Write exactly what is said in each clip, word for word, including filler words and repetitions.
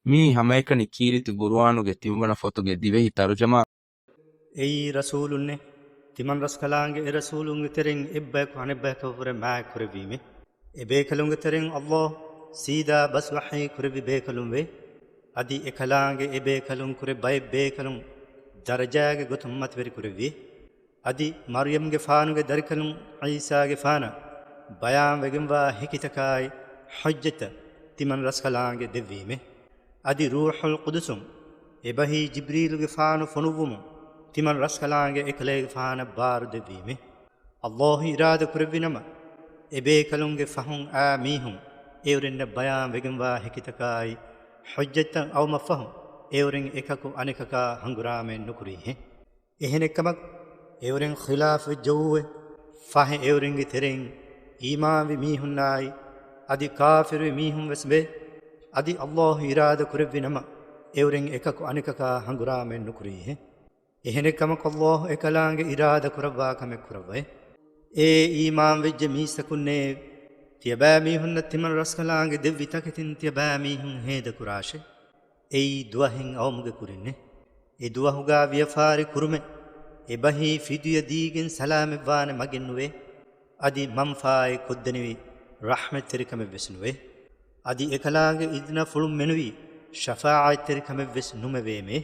މިއީ ހަމައެކަނި ކީރިތި ޤުރުއާނުގެ ތިންވަނަ ފޮތުގެ ދިވެހި ތަރުޖަމާ. އެއީ ރަސޫލުންނޭ. ތިމަން ރަސްކަލާނގެ އެ ރަސޫލުންގެ ތެރެއިން އެއްބަޔަކު އަނެއްބަޔަކަށްވުރެ މާތްކުރެއްވީމޭ. އެ ބޭކަލުންގެ ތެރެއިން ﷲ ސީދާ ބަސް ވަޙީ ކުރެއްވި ބޭކަލުންވޭ. އަދި އެކަލާނގެ އެ ބޭކަލުން ކުރެ ބައެއް ބޭކަލުން ދަރަޖާގެ ގޮތުން މަތިވެރި ކުރެއްވި. އަދި މަރްޔަމްގެފާނުގެ ދަރިކަލުން ޢީސާގެފާނަށް ބަޔާންވެގެންވާ ހެކިތަކާއި ޙުއްޖަތްތައް ތިމަން ރަސްކަލާނގެ ދެއްވީމޭ. އަދި ރޫޙުލް ޤުދުސުން އެބަހީ ޖިބްރީލުގެފާނު ފޮނުއްވުމުން ތިމަން ރަސްކަލާނގެ އެކަލޭގެފާނަށް ބާރު ދެއްވީމޭ. ﷲ އިރާދަ ކުރެއްވި ނަމަ، އެ ބޭކަލުންގެ ފަހުން އާ މީހުން އެއުރެންނަށް ބަޔާން ވެގެންވާ ހެކިތަކާއި ޙުއްޖަތްތައް އައުމަށްފަހު، އެއުރެން އެކަކު އަނެކަކާ ހަނގުރާމައެއް ނުކުރީހެއް. އެހެނެއްކަމަކު، އެއުރެން ޚިލާފުވެއްޖެއޫވެ، ފަހެ އެއުރެންގެ ތެރެއިން އީމާންވި މީހުންނާއި، އަދި ކާފިރުވި މީހުން ވެސް ވޭ. އަދި ﷲ އިރާދަ ކުރެއްވި ނަމަ، އެއުރެން އެކަކު އަނެކަކާ ހަނގުރާމައެއް ނުކުރީހެއް. އެހެނެއްކަމަކު ﷲ އެކަލާނގެ އިރާދަ ކުރައްވާ ކަމެއް ކުރައްވައެ. އޭ އީމާންވެއްޖެ މީސްތަކުންނޭ، ތިޔަބައިމީހުންނަށް ތިމަން ރަސްކަލާނގެ ދެއްވި ތަކެތިން ތިޔަބައިމީހުން ހޭދަކުރާށޭ. އެއީ ދުވަހެއް އައުމުގެ ކުރިންނޭ. އެ ދުވަހުގާ ވިޔަފާރި ކުރުމެއް އެބަހީ ފިދުޔަ ދީގެން ސަލާމަތްވާނެ މަގެއްނުވޭ. އަދި މަންފާއެއް ކޮށްދެނިވި ރަޙްމަތްތެރިކަމެއްވެސް ނުވޭ. އަދި އެކަލާނގެ އިޒްނަފުޅުން މެނުވީ ޝަފާޢަތްތެރިކަމެއްވެސް ނުމެވޭމޭ.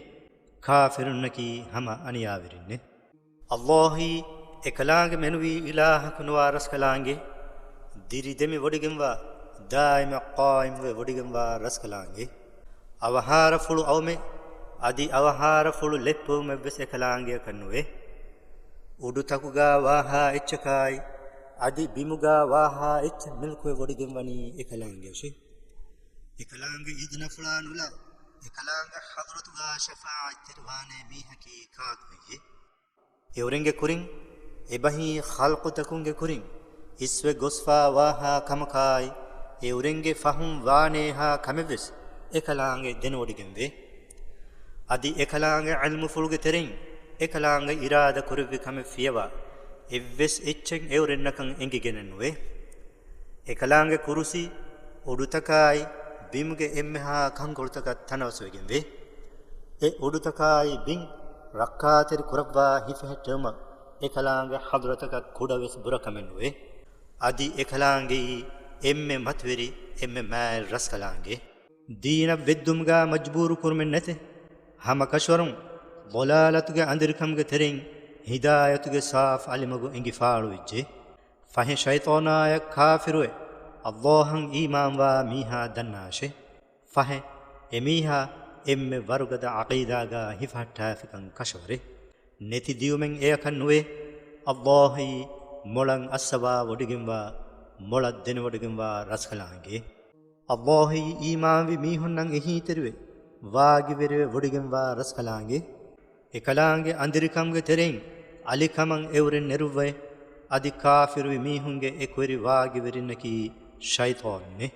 ކާފިރުންނަކީ ހަމަ އަނިޔާވެރިންނޭ. ﷲ އީ އެކަލާނގެ މެނުވީ އިލާހަކު ނުވާ ރަސްކަލާނގެ، ދިރިދެމި ވޮޑިގެންވާ، ދާއިމަށް ޤާއިމްވެ ވޮޑިގެންވާ ރަސްކަލާނގެ. އަވަހާރަފުޅު އައުމެއް، އަދި އަވަހާރަފުޅު ލެއްޕެވުމެއްވެސް އެކަލާނގެއަކަށް ނުވޭ. އުޑުތަކުގާ ވާހާ އެއްޗަކާއި، އަދި ބިމުގާ ވާހާ އެއްޗެއް މިލްކުވެ ވޮޑިގެންވަނީ އެކަލާނގެއަށޭ. އެކަލާނގެ އިޒްނަފުޅާ ނުލާ، އެކަލާނގެ ޙަޟްރަތުގާ ޝަފާޢަތްތެރިވާނޭ މީހަކީ ކާކުހެއްޔޭ؟ އެއުރެންގެ ކުރިން، އެބަހީ ޚަލްޤުތަކުންގެ ކުރިން އިސްވެ ގޮސްފާ ވާހާ ކަމަކާއި، އެއުރެންގެ ފަހުން ވާނޭހާ ކަމެއްވެސް އެކަލާނގެ ދެނެވޮޑިގެންވޭ. އަދި އެކަލާނގެ ޢިލްމުފުޅުގެ ތެރެއިން އެކަލާނގެ އިރާދަ ކުރެއްވި ކަމެއް ފިޔަވާ، އެއްވެސް އެއްޗެއް އެއުރެންނަކަށް އެނގިގެނެއް ނުވޭ. އެކަލާނގެ ކުރުސީ، އުޑުތަކާއި، ބިމުގެ އެންމެހާ ކަންކޮޅުތަކަށް ތަނަވަސްވެގެންވޭ. އެ އުޑުތަކާއި ބިން ރައްކާތެރި ކުރައްވާ ހިފެހެއްޓެވުމަށް އެކަލާނގެ ޙަޟްރަތަކަށް ކުޑަވެސް ބުރަކަމެއް ނުވޭ. އަދި އެކަލާނގެއީ އެންމެ މަތިވެރި، އެންމެ މާތް ރަސްކަލާނގެ. ދީނަށް ވެއްދުމުގާ މަޖްބޫރު ކުރުމެއް ނެތޭ. ހަމަ ކަށަވަރުން ޟަލާލަތުގެ އަނދިރިކަމުގެ ތެރެއިން ހިދާޔަތުގެ ސާފު އަލިމަގު އެނގި ފާޅުވެއްޖެ. ފަހެ ޝައިޠާނާޔަށް ކާފިރުވެ، ﷲ އަށް އީމާންވާ މީހާ ދަންނާށޭ. ފަހެ އެމީހާ އެންމެ ވަރުގަދަ ޢަޤީދާގާ ހިފަހައްޓާފިކަން ކަށަވަރޭ. ނެތި ދިޔުމެއް އެއަކަށް ނުވޭ. ﷲ އީ މޮޅަށް އައްސަވާ ވޮޑިގެންވާ، މޮޅަށް ދެނެވޮޑިގެންވާ ރަސްކަލާނގެ. ﷲ އީ އީމާންވި މީހުންނަށް އެހީތެރިވެ، ވާގިވެރިވެ ވޮޑިގެންވާ ރަސްކަލާނގެ. އެކަލާނގެ އަނދިރިކަމުގެ ތެރެއިން އަލިކަމަށް އެއުރެން ނެރުއްވައެ. އަދި ކާފިރުވި މީހުންގެ އެކުވެރި ވާގިވެރިންނަކީ ޝައިޠާނުންނޭ.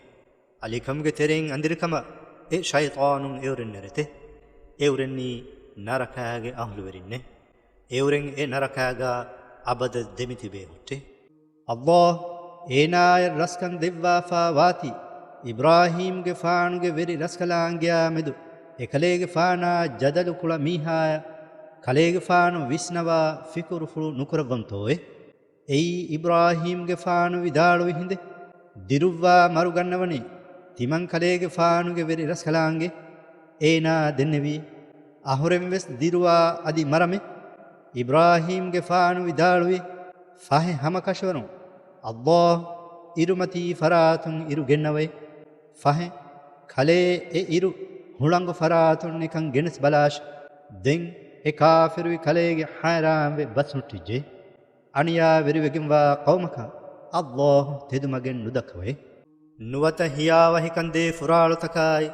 އަލިކަމުގެ ތެރެއިން އަނދިރިކަމަށް އެ ޝައިޠާނުން އެއުރެން ނެރެތެ. އެއުރެންނީ ނަރަކާގެ އަހުލުވެރިންނޭ. އެއުރެން އެ ނަރަކާގާ އަބަދަށް ދެމިތިބޭ ހުއްޓޭ. ﷲ އޭނާޔަށް ރަސްކަން ދެއްވާފާ ވާތީ، އިބްރާހީމްގެފާނުގެ ވެރި ރަސްކަލާނގެޔާ މެދު އެކަލޭގެފާނާ ޖަދަލު ކުޅަ މީހާޔަށް ކަލޭގެފާނު ވިސްނަވާ ފިކުރުފުޅު ނުކުރައްވަންތޯއެ؟ އެއީ އިބްރާހީމްގެފާނު ވިދާޅުވި ހިނދެއް، ދިރުއްވާ މަރުގަންނަވަނީ ތިމަން ކަލޭގެފާނުގެ ވެރި ރަސްކަލާނގެ. އޭނާ ދެންނެވީ، އަހުރެން ވެސް ދިރުވާ އަދި މަރަމޭ. އިބްރާހީމްގެފާނު ވިދާޅުވީ، ފަހެ ހަމަކަށަވަރުން ﷲ އިރުމަތީ ފަރާތުން އިރު ގެންނަވައި. ފަހެ ކަލޭ އެ އިރު ހުޅަނގު ފަރާތުން ނިކަން ގެނެސް ބަލާށި. ދެން އެ ކާފިރުވި ކަލޭގެ ހައިރާންވެ ބަސް ހުއްޓިއްޖެ. އަނިޔާވެރިވެގެންވާ ޤައުމަކަށް ﷲ ތެދުމަގެއް ނުދައްކަވައި. ނުވަތަ ހިޔާވަހިކަންދޭ ފުރާޅުތަކާއި،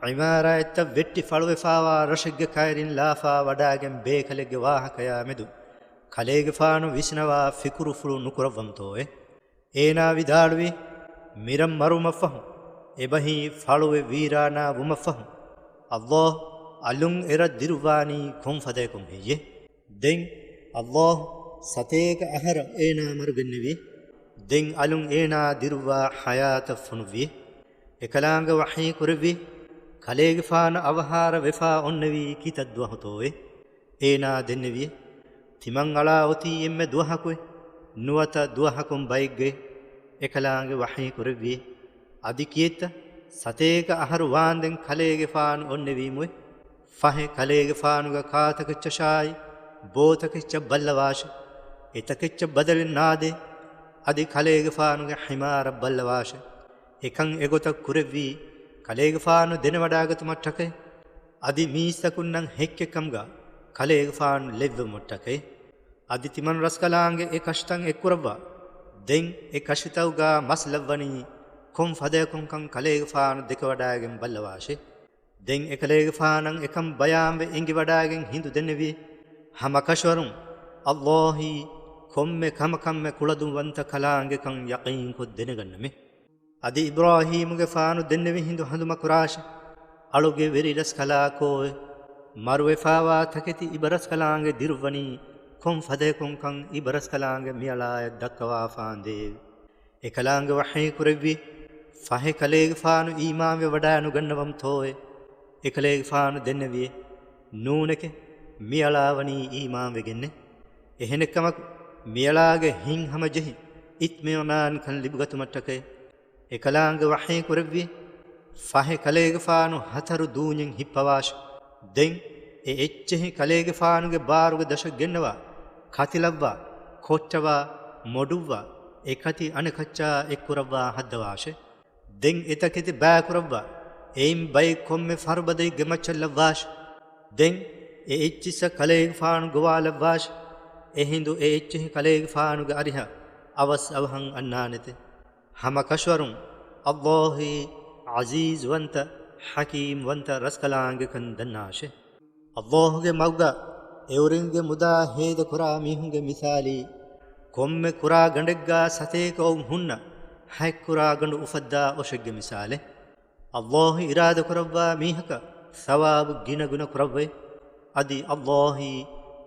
ޢިމާރާތްތައް ވެއްޓި ފަޅުވެފާވާ ރަށެއްގެ ކައިރިން ލާފާ ވަޑާގެން ބޭކަލެއްގެ ވާހަކަޔާ މެދު ކަލޭގެފާނު ވިސްނަވާ ފިކުރުފުޅު ނުކުރައްވަންތޯއެ؟ އޭނާ ވިދާޅުވީ، މިރަށް މަރުވުމަށްފަހު، އެބަހީ ފަޅުވެ ވީރާނާ ވުމަށްފަހު، ﷲ އަލުން އެރަށް ދިރުއްވާނީ ކޮން ފަދަޔަކުން ހެއްޔޭ؟ ދެން ﷲ ސަތޭކަ އަހަރަށް އޭނާ މަރުގެންނެވި. ދެން އަލުން އޭނާ ދިރުއްވާ ޙަޔާތަށް ފޮނުއްވި. އެކަލާނގެ ވަޙީ ކުރެއްވި، ކަލޭގެފާނު އަވަހާރަ ވެފާ އޮންނެވީ ކިތައް ދުވަހުތޯއޭ؟ އޭނާ ދެންނެވިއޭ، ތިމަން އަޅާ އޮތީ އެންމެ ދުވަހަކުއޭ، ނުވަތަ ދުވަހަކުން ބައެއްގައޭ. އެކަލާނގެ ވަޙީ ކުރެއްވިއޭ، އަދި ކިއެއްތަ؟ ސަތޭކަ އަހަރު ވާންދެން ކަލޭގެފާނު އޮންނެވީމުއޭ. ފަހެ ކަލޭގެފާނުގެ ކާތަކެއްޗަށާއި، ބޯތަކެއްޗަށް ބައްލަވާށޭ. އެތަކެއްޗަށް ބަދަލެއް ނާދޭ. އަދި ކަލޭގެފާނުގެ ޙިމާރަށް ބައްލަވާށޭ. އެކަން އެގޮތަށް ކުރެއްވީ، ކަލޭގެފާނު ދެނެވަޑާގަތުމަށްޓަކައި، އަދި މީސްތަކުންނަށް ހެއްކެއްކަމުގަ ކަލޭގެފާނު ލެއްވުމަށްޓަކައި. އަދި ތިމަން ރަސްކަލާނގެ އެ ކަށިތައް އެއްކުރައްވާ. ދެން އެ ކަށިތައުގަ މަސް ލައްވަނީ ކޮން ފަދަޔަކުންކަން ކަލޭގެފާނު ދެކެވަޑާގެން ބައްލަވާށޭ. ދެން އެކަލޭގެފާނަށް އެކަން ބަޔާންވެ އެނގިވަޑާގެން ހިނދު ދެންނެވިއޭ، ހަމަކަށަވަރުން ﷲ އީ ކޮންމެ ކަމަކަށްމެ ކުޅަދުންވަންތަ ކަލާނގެކަން ޔަޤީންކޮށް ދެނެގަންނަމޭ. އަދި އިބްރާހީމުގެފާނު ދެންނެވި ހިނދު ހަނދުމަކުރާށޭ. އަޅުގެ ވެރި ރަސްކަލާކޯއޭ، މަރުވެފާވާ ތަކެތި އިބަރަސްކަލާނގެ ދިރުއްވަނީ ކޮން ފަދަޔަކުންކަން އިބަރަސްކަލާނގެ މިއަޅާޔަށް ދައްކަވާފާނދޭވެ. އެކަލާނގެ ވަޙީ ކުރެއްވިއޭ، ފަހެ ކަލޭގެފާނު އީމާންވެ ވަޑާނުގަންނަވަމުތޯއޭ؟ އެކަލޭގެފާނު ދެންނެވިއޭ، ނޫނެކޭ، މިއަޅާ ވަނީ އީމާންވެގެންނޭ. އެހެނެއްކަމަކު، މިއަޅާގެ ހިތް ހަމަޖެހި އިޠްމިއިނާންކަން ލިބިގަތުމަށްޓަކައި. އެކަލާނގެ ވަޙީ ކުރެއްވިއޭ، ފަހެ ކަލޭގެފާނު ހަތަރު ދޫންޏެއް ހިއްޕަވާށޭ. ދެން އެ އެއްޗެހި ކަލޭގެފާނުގެ ބާރުގެ ދަށަށް ގެންނަވާ، ކަތިލައްވާ، ކޮއްޓަވާ، މޮޑުއްވާ، އެ ކަތި އަނެއްކައްޗާ އެއްކުރައްވާ ހައްދަވާށޭ. ދެން އެތަކެތި ބައިކުރައްވާ، އެއިން ބައެއް ކޮންމެ ފަރުބަދައެއްގެ މައްޗަށް ލައްވާށޭ. ދެން އެ އެއްޗިއްސަށް ކަލޭގެފާނު ގޮވާލައްވާށޭ. އެހިނދު އެ އެއްޗެހި ކަލޭގެފާނުގެ އަރިހަށް އަވަސް އަވަހަށް އަންނާނެތެ. ހަމަކަށަވަރުން ﷲ އީ ޢަޒީޒުވަންތަ، ޙަކީމްވަންތަ ރަސްކަލާނގެކަން ދަންނާށޭ. ﷲ ގެ މަގުގަ އެއުރެންގެ މުދާ ހޭދަކުރާ މީހުންގެ މިސާލީ، ކޮންމެ ކުރާ ގަނޑެއްގަ ސަތޭކަ އޮއް ހުންނަ ހަތް ކުރާ ގަނޑު އުފައްދާ އޮށެއްގެ މިސާލެއް. ﷲ އިރާދަކުރައްވާ މީހަކަށް ޘަވާބު ގިނަގުނަ ކުރައްވައި. އަދި ﷲ އީ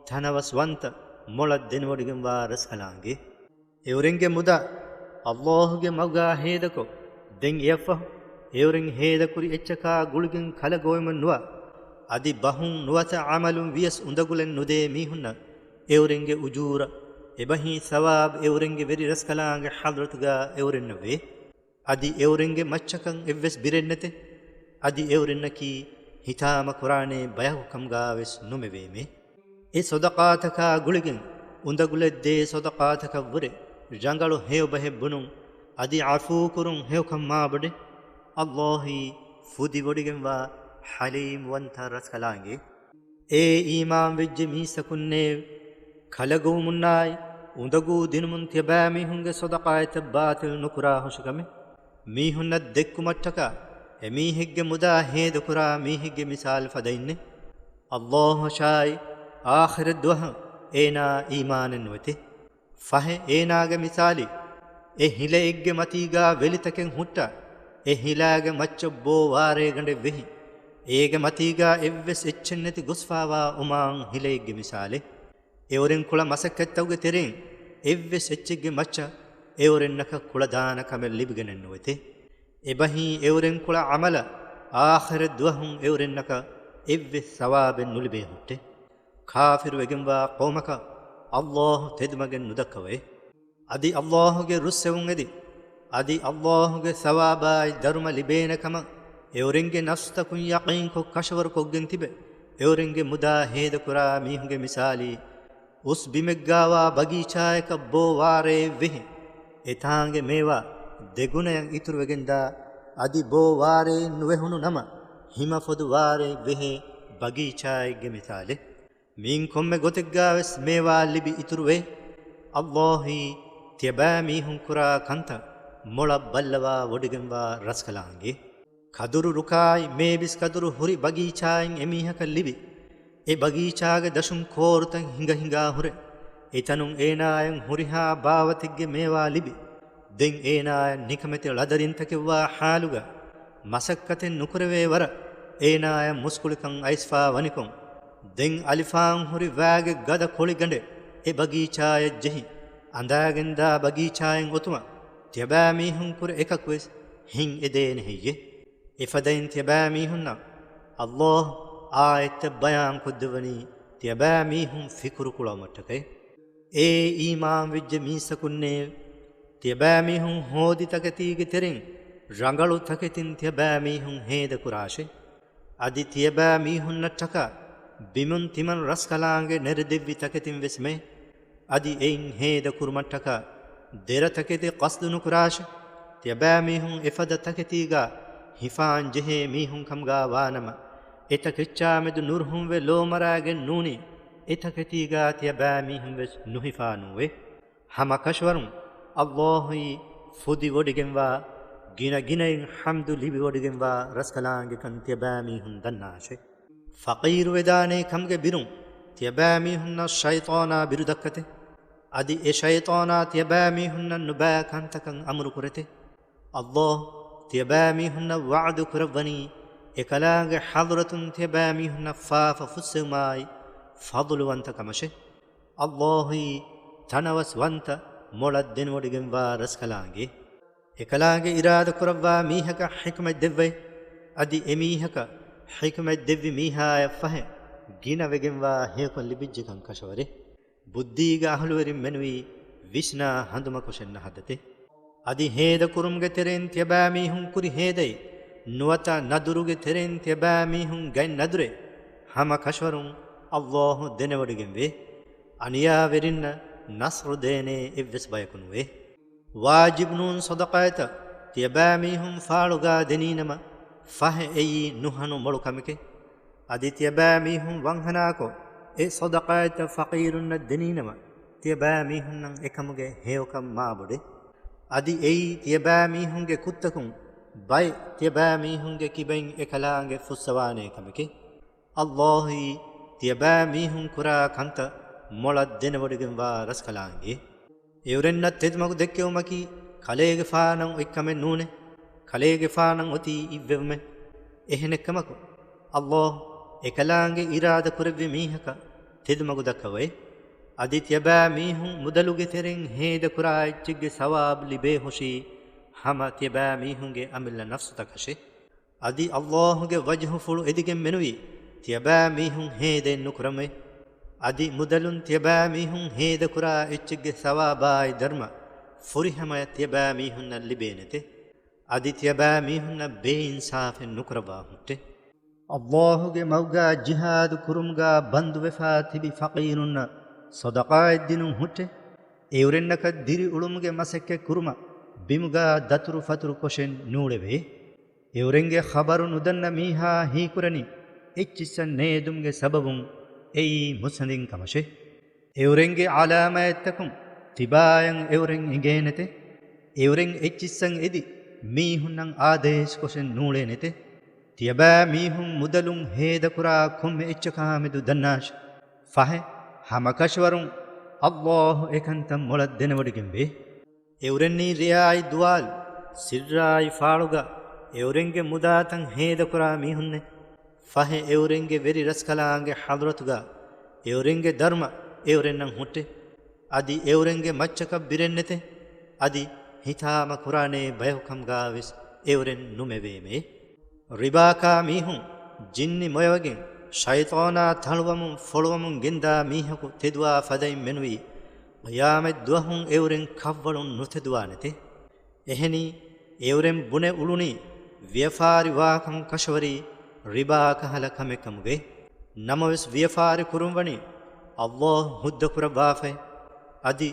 ތަނަވަސްވަންތަ، މޮޅަށް ދެނެވޮޑިގެންވާ ރަސްކަލާނގެ. އެއުރެންގެ މުދާ ﷲ ގެ މަގުގަ ހޭދަކޮށް، ދެން އެއަށްފަހު އެއުރެން ހޭދަކުރި އެއްޗަކާ ގުޅިގެން ކަލަ ގޮވެމުން ނުވާ، އަދި ބަހުން ނުވަތަ ޢަމަލުން ވިޔަސް އުނދަގުލެއް ނުދޭ މީހުންނަށް އެއުރެންގެ އުޖޫރަ، އެބަހީ ޘަވާބު އެއުރެންގެ ވެރި ރަސްކަލާނގެ ޙަޟްރަތުގަ އެއުރެންނަށް ވޭ. އަދި އެއުރެންގެ މައްޗަކަށް އެއްވެސް ބިރެއް ނެތޭ. އަދި އެއުރެންނަކީ ހިތާމަ ކުރާނޭ ބަޔަކު ކަމުގަވެސް ނުމެވޭމެ. އެ ޞަދަޤާތަކާ ގުޅިގެން އުނދަގުލެއް ދޭ ޞަދަޤާތަކަށްވުރެ ރަނގަޅު ހެޔޮބަހެއް ބުނުން، އަދި ޢަފޫކުރުން ހެޔޮކަން މާބޮޑޭ. ﷲ އީ ފުދިވޮޑިގެންވާ ޙަލީމްވަންތަ ރަސްކަލާނގެ. އޭ އީމާންވެއްޖެ މީސްތަކުންނޭވެ! ކަލަގޮވުމުންނާއި އުނދަގޫ ދިނުމުން ތިޔަބައިމީހުންގެ ޞަދަޤާތްތައް ބާޠިލް ނުކުރާހުށިކަމެއް މީހުންނަށް ދެއްކުމަށްޓަކާ، އެމީހެއްގެ މުދާ ހޭދަކުރާ މީހެއްގެ މިސާލު ފަދައިންނޭ. ﷲ އަށާއި އާޚިރަތްދުވަހަށް އޭނާ އީމާނެއް ނުވެތޭ. ފަހެ އޭނާގެ މިސާލީ، އެ ހިލައެއްގެ މަތީގާ ވެލިތަކެއް ހުއްޓާ، އެ ހިލާގެ މައްޗަށް ބޯ ވާރޭގަނޑެއް ވެހި، އޭގެ މަތީގާ އެއްވެސް އެއްޗެއްނެތި ގޮސްފާވާ އުމާން ހިލައެއްގެ މިސާލެއް. އެއުރެންކުޅަ މަސައްކަތްތަކުގެ ތެރެއިން އެއްވެސް އެއްޗެއްގެ މައްޗަށް އެއުރެންނަކަށް ކުޅަދާނަ ކަމެއް ލިބިގެނެއް ނުވެތޭ. އެބަހީ އެއުރެންކުޅަ ޢަމަލަށް އާޚިރަތް ދުވަހުން އެއުރެންނަކަށް އެއްވެސް ޘަވާބެއް ނުލިބޭ ހުއްޓެ. ކާފިރުވެގެންވާ ޤައުމަކަށް ﷲ ތެދުމަގެއް ނުދައްކަވައޭ. އަދި ﷲ ގެ ރުއްސެވުން އެދި، އަދި ﷲ ގެ ޘަވާބާއި ދަރުމަ ލިބޭނެ ކަމަށް އެއުރެންގެ ނަފްސުތަކުން ޔަޤީންކޮށް ކަށަވަރުކޮށްގެން ތިބެ، އެއުރެންގެ މުދާ ހޭދަކުރާ މީހުންގެ މިސާލީ، އުސް ބިމެއްގާވާ ބަގީޗާޔަކަށް ބޯ ވާރޭއެއް ވެހި، އެތާނގެ މޭވާ ދެގުނަޔަށް އިތުރުވެގެންދާ، އަދި ބޯ ވާރޭއެއް ނުވެހުނު ނަމަ، ހިމަފޮދު ވާރޭއެއް ވެހޭ ބަގީޗާއެއްގެ މިސާލެއް. މިއިން ކޮންމެ ގޮތެއްގާވެސް މޭވާ ލިބި އިތުރުވޭ. ﷲ އީ ތިޔަބައިމީހުން ކުރާ ކަންތައް މޮޅަށް ބައްލަވާ ވޮޑިގެންވާ ރަސްކަލާނގެ. ކަދުރު ރުކާއި މޭބިސް ކަދުރު ހުރި ބަގީޗާއެއް އެމީހަކަށް ލިބި، އެ ބަގީޗާގެ ދަށުން ކޯރުތައް ހިނގަ ހިނގާ ހުރެ، އެތަނުން އޭނާޔަށް ހުރިހާ ބާވަތެއްގެ މޭވާ ލިބި، ދެން އޭނާޔަށް ނިކަމެތި ޅަދަރިންތަކެއްވާ ޙާލުގަ، މަސައްކަތެއް ނުކުރެވޭ ވަރަށް އޭނާޔަށް މުސްކުޅިކަން އައިސްފާ ވަނިކޮށް، ދެން އަލިފާން ހުރި ވާގެ ގަދަ ކޮޅިގަނޑެއް އެ ބަގީޗާޔަށް ޖެހި، އަނދާގެންދާ ބަގީޗާއިން އޮތުމަށް ތިޔަބައިމީހުން ކުރެ އެކަކުވެސް ހިން އެދޭނެ ހެއްޔެ؟ އެފަދައިން ތިޔަބައިމީހުންނަށް ﷲ އާޔަތްތައް ބަޔާންކޮށްދެއްވަނީ ތިޔަބައިމީހުން ފިކުރު ކުޅަވުމަށްޓަކައި. އޭ އީމާންވެއްޖެ މީސްތަކުންނޭވެ! ތިޔަބައިމީހުން ހޯދި ތަކެތީގެ ތެރެއިން ރަނގަޅު ތަކެތިން ތިޔަބައިމީހުން ހޭދަކުރާށޭ. އަދި ތިޔަބައިމީހުންނަށްޓަކާ ބިމުން ތިމަން ރަސްކަލާނގެ ނެރެދެއްވި ތަކެތިން ވެސް މެ. އަދި އެއިން ހޭދަ ކުރުމަށްޓަކާ ދެރަ ތަކެތި ޤަޞްދު ނުކުރާށޭ. ތިޔަބައިމީހުން އެފަދަ ތަކެތީގާ ހިފާން ޖެހޭ މީހުން ކަމުގާ ވާނަމަ، އެތަކެއްޗާމެދު ނުރުހުންވެ ލޯމަރާގެން ނޫނީ، އެތަކެތީގާ ތިޔަބައިމީހުން ވެސް ނުހިފާނޫވޭ. ހަމަ ކަށަވަރުން ﷲ އީ ފުދިވޮޑިގެންވާ، ގިނަ ގިނައިން ޙަމްދު ލިބިވޮޑިގެންވާ ރަސްކަލާނގެކަން ތިޔަބައިމީހުން ދަންނާށޭ. ފަޤީރުވެދާނޭ ކަމުގެ ބިރުން ތިޔަބައިމީހުންނަށް ޝައިޠާނާ ބިރުދައްކަތެ. އަދި އެ ޝައިޠާނާ ތިޔަބައިމީހުންނަށް ނުބައި ކަންތަކަށް އަމުރުކުރެތެ. ﷲ ތިޔަބައިމީހުންނަށް ވަޢުދު ކުރައްވަނީ، އެކަލާނގެ ޙަޟްރަތުން ތިޔަބައިމީހުންނަށް ފާފަ ފުއްސެވުމާއި، ފަޟުލުވަންތަ ކަމަށޭ. ﷲ އީ ތަނަވަސްވަންތަ، މޮޅަށް ދެނެވޮޑިގެންވާ ރަސްކަލާނގެ. އެކަލާނގެ އިރާދަ ކުރައްވާ މީހަކަށް ޙިކްމަތް ދެއްވައި، އަދި އެމީހަކަށް ޙިކްމަތް ދެއްވި މީހާޔަށް ފަހެ، ގިނަވެގެންވާ ހެޔޮކަން ލިބިއްޖެކަން ކަށަވަރޭ. ބުއްދީގެ އަހުލުވެރިން މެނުވީ ވިސްނާ ހަނދުމަކޮށެއް ނަހަދަތެ. އަދި ހޭދަކުރުމުގެ ތެރެއިން ތިޔަބައިމީހުން ކުރި ހޭދައެއް، ނުވަތަ ނަދުރުގެ ތެރެއިން ތިޔަބައިމީހުން ގަތް ނަދުރެއް، ހަމަ ކަށަވަރުން ﷲ ދެނެވޮޑިގެންވޭ. އަނިޔާވެރިންނަށް ނަޞްރު ދޭނޭ އެއްވެސް ބަޔަކު ނުވޭ. ވާޖިބު ނޫން ޞަދަޤާތްތައް ތިޔަބައިމީހުން ފާޅުގާ ދެނީނަމަ، ފަހެ އެއީ ނުހަނު މޮޅު ކަމެކެ. އަދި ތިޔަބައިމީހުން ވަންހަނާކޮށް، އެ ޞަދަޤާތްތައް ފަޤީރުންނަށް ދެނީނަމަ، ތިޔަބައިމީހުންނަށް އެކަމުގެ ހެޔޮކަން މާބޮޑެ. އަދި އެއީ ތިޔަބައިމީހުންގެ ކުށްތަކުން ބައެއް ތިޔަބައިމީހުންގެ ކިބައިން އެކަލާނގެ ފުއްސަވާނޭ ކަމެކެ. ﷲ އީ ތިޔަބައިމީހުން ކުރާ ކަންތައް މޮޅަށް ދެނެވޮޑިގެންވާ ރަސްކަލާނގެ. އެއުރެންނަށް ތެދުމަގު ދެއްކެވުމަކީ، ކަލޭގެފާނަށް އޮތްކަމެއް ނޫނޭ. ކަލޭގެފާނަށް އޮތީ އިއްވެވުމެއް. އެހެނެއްކަމަކު، ﷲ އެކަލާނގެ އިރާދަ ކުރެއްވި މީހަކަށް ތެދުމަގު ދައްކަވައި. އަދި ތިޔަބައިމީހުން މުދަލުގެ ތެރެއިން ހޭދަކުރާ އެއްޗެއްގެ ސަވާބު ލިބޭހުށީ، ހަމަ ތިޔަބައިމީހުންގެ އަމިއްލަ ނަފްސުތަކަށޭ. އަދި ﷲގެ ވަޖްހުފުޅު އެދިގެން މެނުވީ، ތިޔަބައިމީހުން ހޭދައެއް ނުކުރަމޭ. އަދި މުދަލުން ތިޔަބައިމީހުން ހޭދަކުރާ އެއްޗެއްގެ ސަވާބާއި ދަރުމަ ފުރިހަމަޔަށް ތިޔަބައިމީހުންނަށް ލިބޭނެތެ. އަދި ތިޔަބައިމީހުންނަށް ބޭއިންސާފެއް ނުކުރައްވާ ހުއްޓެ. ﷲގެ މަގުގާ ޖިހާދު ކުރުމުގާ ބަންދުވެފާ ތިބި ފަޤީރުންނަށް ޞަދަޤާތް ދިނުން ހުއްޓެ. އެއުރެންނަކަށް ދިރިއުޅުމުގެ މަސައްކަތް ކުރުމަށް ބިމުގާ ދަތުރުފަތުރު ކޮށެއް ނޫޅެވޭ. އެއުރެންގެ ޚަބަރު ނުދަންނަ މީހާ ހީކުރަނީ އެއްޗިއްސަށް ނޭދުމުގެ ސަބަބުން އެއީ މުއްސަނދިން ކަމަށޭ. އެއުރެންގެ ޢަލާމާތްތަކުން ތިބާޔަށް އެއުރެން އެނގޭނެތެ. އެއުރެން އެއްޗިއްސަށް އެދި މީހުންނަށް އާދޭސްކޮށެއް ނޫޅޭނެތެ. ތިޔަބައިމީހުން މުދަލުން ހޭދަކުރާ ކޮންމެ އެއްޗަކާމެދު ދަންނާށި. ފަހެ، ހަމަކަށަވަރުން ﷲ އެކަންތައް މޮޅަށް ދެނެވޮޑިގެންވޭ. އެއުރެންނީ ރެޔާއި ދުވާލު، ސިއްރާއި ފާޅުގަ އެއުރެންގެ މުދާތައް ހޭދަކުރާ މީހުންނެ. ފަހެ އެއުރެންގެ ވެރި ރަސްކަލާނގެ ޙަޟްރަތުގަ އެއުރެންގެ ދަރުމަ އެއުރެންނަށް ހުއްޓެ. އަދި އެއުރެންގެ މައްޗަކަށް ބިރެއްނެތެ. އަދި ހިތާމަ ކުރާނޭ ބަޔަކު ކަމުގާވެސް އެއުރެން ނުމެވޭމޭ. ރިބާކާ މީހުން ޖިންނި މޮޔަވެގެން ޝައިޠާނާ ތަޅުވަމުން ފޮޅުވަމުން ގެންދާ މީހަކު ތެދުވާ ފަދައިން މެނުވީ، ޤިޔާމަތް ދުވަހުން އެއުރެން ކަށްވަޅުން ނުތެދުވާނެތެ. އެހެނީ، އެއުރެން ބުނެ އުޅުނީ ވިޔަފާރި ވާކަން ކަށަވަރީ ރިބާ ކަހަލަ ކަމެއް ކަމުގައި. ނަމަވެސް ވިޔަފާރި ކުރުން ވަނީ ﷲ ހުއްދަ ކުރައްވާފައި، އަދި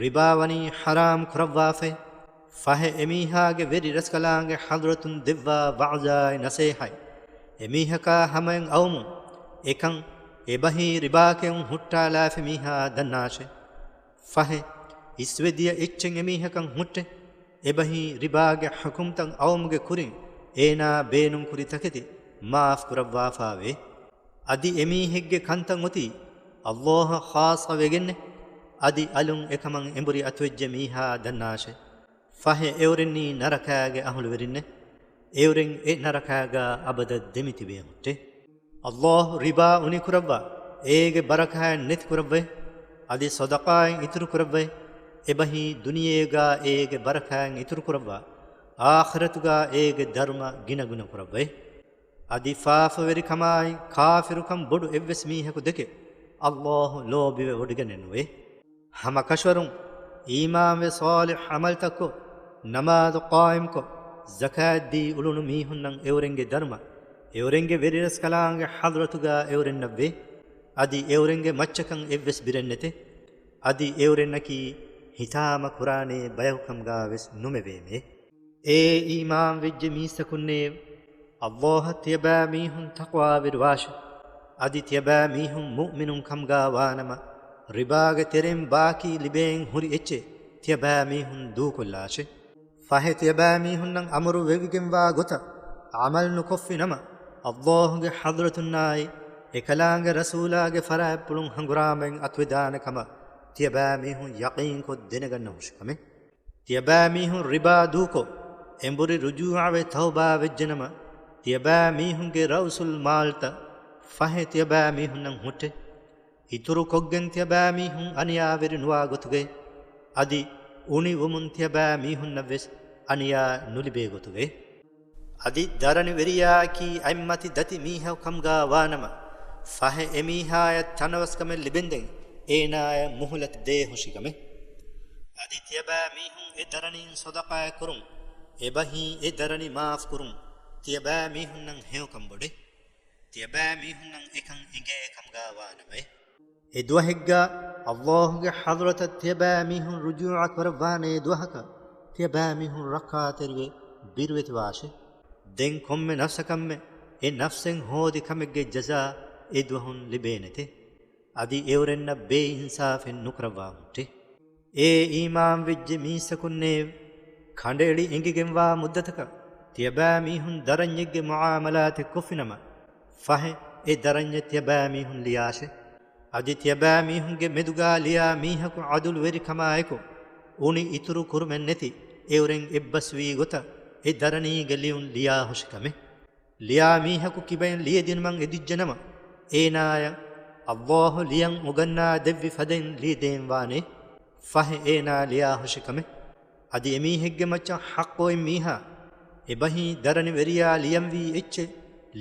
ރިބާ ވަނީ ޙަރާމް ކުރައްވާފައި. ފަހެ އެމީހާގެ ވެރި ރަސްކަލާނގެ ޙަޟްރަތުން ދެއްވާ ވަޢުޒާއި ނަޞޭޙަތް އެމީހަކާ ހަމައިން އައުމުން، އެކަން އެބަހީ ރިބާކެއުން ހުއްޓާލާފި މީހާ ދަންނާށޭ. ފަހެ، އިސްވެދިޔަ އެއްޗެއް އެމީހަކަށް ހުއްޓެ، އެބަހީ ރިބާގެ ޙުކުމްތައް އައުމުގެ ކުރިން އޭނާ ބޭނުންކުރި ތަކެތި މާފް ކުރައްވާފާވޭ. އަދި އެމީހެއްގެ ކަންތައް އޮތީ ﷲ އަށް ޚާއްޞަވެގެންނެ. އަދި އަލުން އެކަމަށް އެނބުރި އަތުވެއްޖެ މީހާ ދަންނާށޭ. ފަހެ އެއުރެންނީ ނަރަކާގެ އަހުލުވެރިންނެ. އެއުރެން އެ ނަރަކާގާ އަބަދަށް ދެމިތިބޭ ހުއްޓެ. ﷲ ރިބާ އުނިކުރައްވާ، އޭގެ ބަރަކާތް ނެތިކުރައްވައި، އަދި ޞަދަޤާތް އިތުރުކުރައްވައި، އެބަހީ ދުނިޔޭގާ އޭގެ ބަރަކާތް އިތުރުކުރައްވާ، އާޚިރަތުގާ އޭގެ ދަރުމަ ގިނަގުނަކުރައްވައި. އަދި ފާފަވެރިކަމާއި ކާފިރުކަން ބޮޑު އެއްވެސް މީހަކު ދެކެ ﷲ ލޯބިވެވޮޑިގަނެއް ނުވޭ. ހަމަ ކަށަވަރުން އީމާންވެ ޞާލިޙް ޢަމަލުތައްކޮށް، ނަމާދު ޤާއިމްކޮށް، ޒަކާތްދީ އުޅުނު މީހުންނަށް އެއުރެންގެ ދަރުމަ، އެއުރެންގެ ވެރިރަސްކަލާނގެ ޙަޟްރަތުގާ އެއުރެންނަށްވޭ. އަދި އެއުރެންގެ މައްޗަކަށް އެއްވެސް ބިރެއްނެތެ. އަދި އެއުރެންނަކީ ހިތާމަ ކުރާނޭ ބަޔަކުކަމުގާވެސް ނުމެވޭމޭ. އޭ އީމާންވެއްޖެ މީސްތަކުންނޭވެ! ﷲއަށް ތިޔަބައިމީހުން ތަޤްވާވެރިވާށެ! އަދި ތިޔަބައިމީހުން މުއުމިނުން ކަމުގާ ވާނަމަ، ރިބާގެ ތެރެއިން ބާކީ ލިބޭން ހުރި އެއްޗެއް ތިޔަބައިމީހުން ދޫކޮށްލާށެ! ފަހެ ތިޔަބައިމީހުންނަށް އަމުރު ވެވިގެންވާ ގޮތަށް ޢަމަލު ނުކޮށްފި ނަމަ، ﷲގެ ޙަޟްރަތުންނާއި، އެކަލާނގެ ރަސޫލާގެ ފަރާތްޕުޅުން ހަނގުރާމައިން އަތުވެދާނެ ކަމަށް ތިޔަބައިމީހުން ޔަޤީންކޮށް ދެނެގަންނަ ހުށިކަމެއް. ތިޔަބައިމީހުން ރިބާ ދޫކޮށް، އެނބުރި ރުޖޫޢަވެ ތައުބާވެއްޖެނަމަ، ތިޔަބައިމީހުންގެ ރައުސުލް މާލްތައް ފަހެ ތިޔަބައިމީހުންނަށް ހުއްޓެ. އިތުރުކޮށްގެން ތިޔަބައިމީހުން އަނިޔާވެރި ނުވާ ގޮތުގައި، އަދި އުނިވުމުން ތިޔަބައިމީހުންނަށްވެސް އަނިޔާ ނުލިބޭ ގޮތުގައި. އަދި ދަރަނިވެރިޔާއަކީ އަތްމަތި ދަތި މީހަކު ކަމުގާ ވާނަމަ، ފަހެ އެމީހާޔަށް ތަނަވަސްކަމެއް ލިބެންދެން އޭނާޔަށް މުހުލަތު ދޭ ހުށިކަމެއް. އަދި ތިޔަބައިމީހުން އެ ދަރަނީން ޞަދަޤާތް ކުރުން، އެބަހީ އެ ދަރަނި މާފު ކުރުން، ތިޔަބައިމީހުންނަށް ހެޔޮކަން ބޮޑެ. ތިޔަބައިމީހުންނަށް އެކަން އެނގޭ ކަމުގާ ވާނަމައެ. އެ ދުވަހެއްގާ ﷲގެ ޙަޟްރަތަށް ތިޔަބައިމީހުން ރުޖޫޢަ ކުރައްވާނޭ ދުވަހަކަށް، ތިޔަބައިމީހުން ރައްކާތެރިވެ ބިރުވެތިވާށެ. ދެން ކޮންމެ ނަފްސަކަށްމެ އެ ނަފްސެއް ހޯދި ކަމެއްގެ ޖަޒާ އެ ދުވަހުން ލިބޭނެތެ. އަދި އެއުރެންނަށް ބޭއިންސާފެއް ނުކުރައްވާ ހުއްޓެ. އޭ އީމާންވެއްޖެ މީސްތަކުންނޭވެ! ކަނޑައެޅި އެނގިގެންވާ މުއްދަތަކަށް ތިޔަބައިމީހުން ދަރަންޏެއްގެ މުޢާމަލާތެއް ކޮށްފިނަމަ، ފަހެ އެ ދަރަންޏެއް ތިޔަބައިމީހުން ލިޔާށެ. އަދި ތިޔަބައިމީހުންގެ މެދުގާ ލިޔާ މީހަކު ޢަދުލުވެރިކަމާއެކު، އުނި އިތުރު ކުރުމެއްނެތި އެއުރެން އެއްބަސްވީ ގޮތަށް އެ ދަރަނީގެ ލިޔުން ލިޔާ ހުށިކަމެއް. ލިޔާ މީހަކު ކިބައިން ލިޔެދިނުމަށް އެދިއްޖެނަމަ، އޭނާޔަށް ﷲ ލިޔަން އުގަންނާ ދެއްވި ފަދައިން ލިޔެދޭން ވާނެ، ފަހެ އޭނާ ލިޔާ ހުށިކަމެއް. އަދި އެމީހެއްގެ މައްޗަށް ޙައްޤު އޮތް މީހާ، އެބަހީ ދަރަނިވެރިޔާ ލިޔަންވީ އެއްޗެއް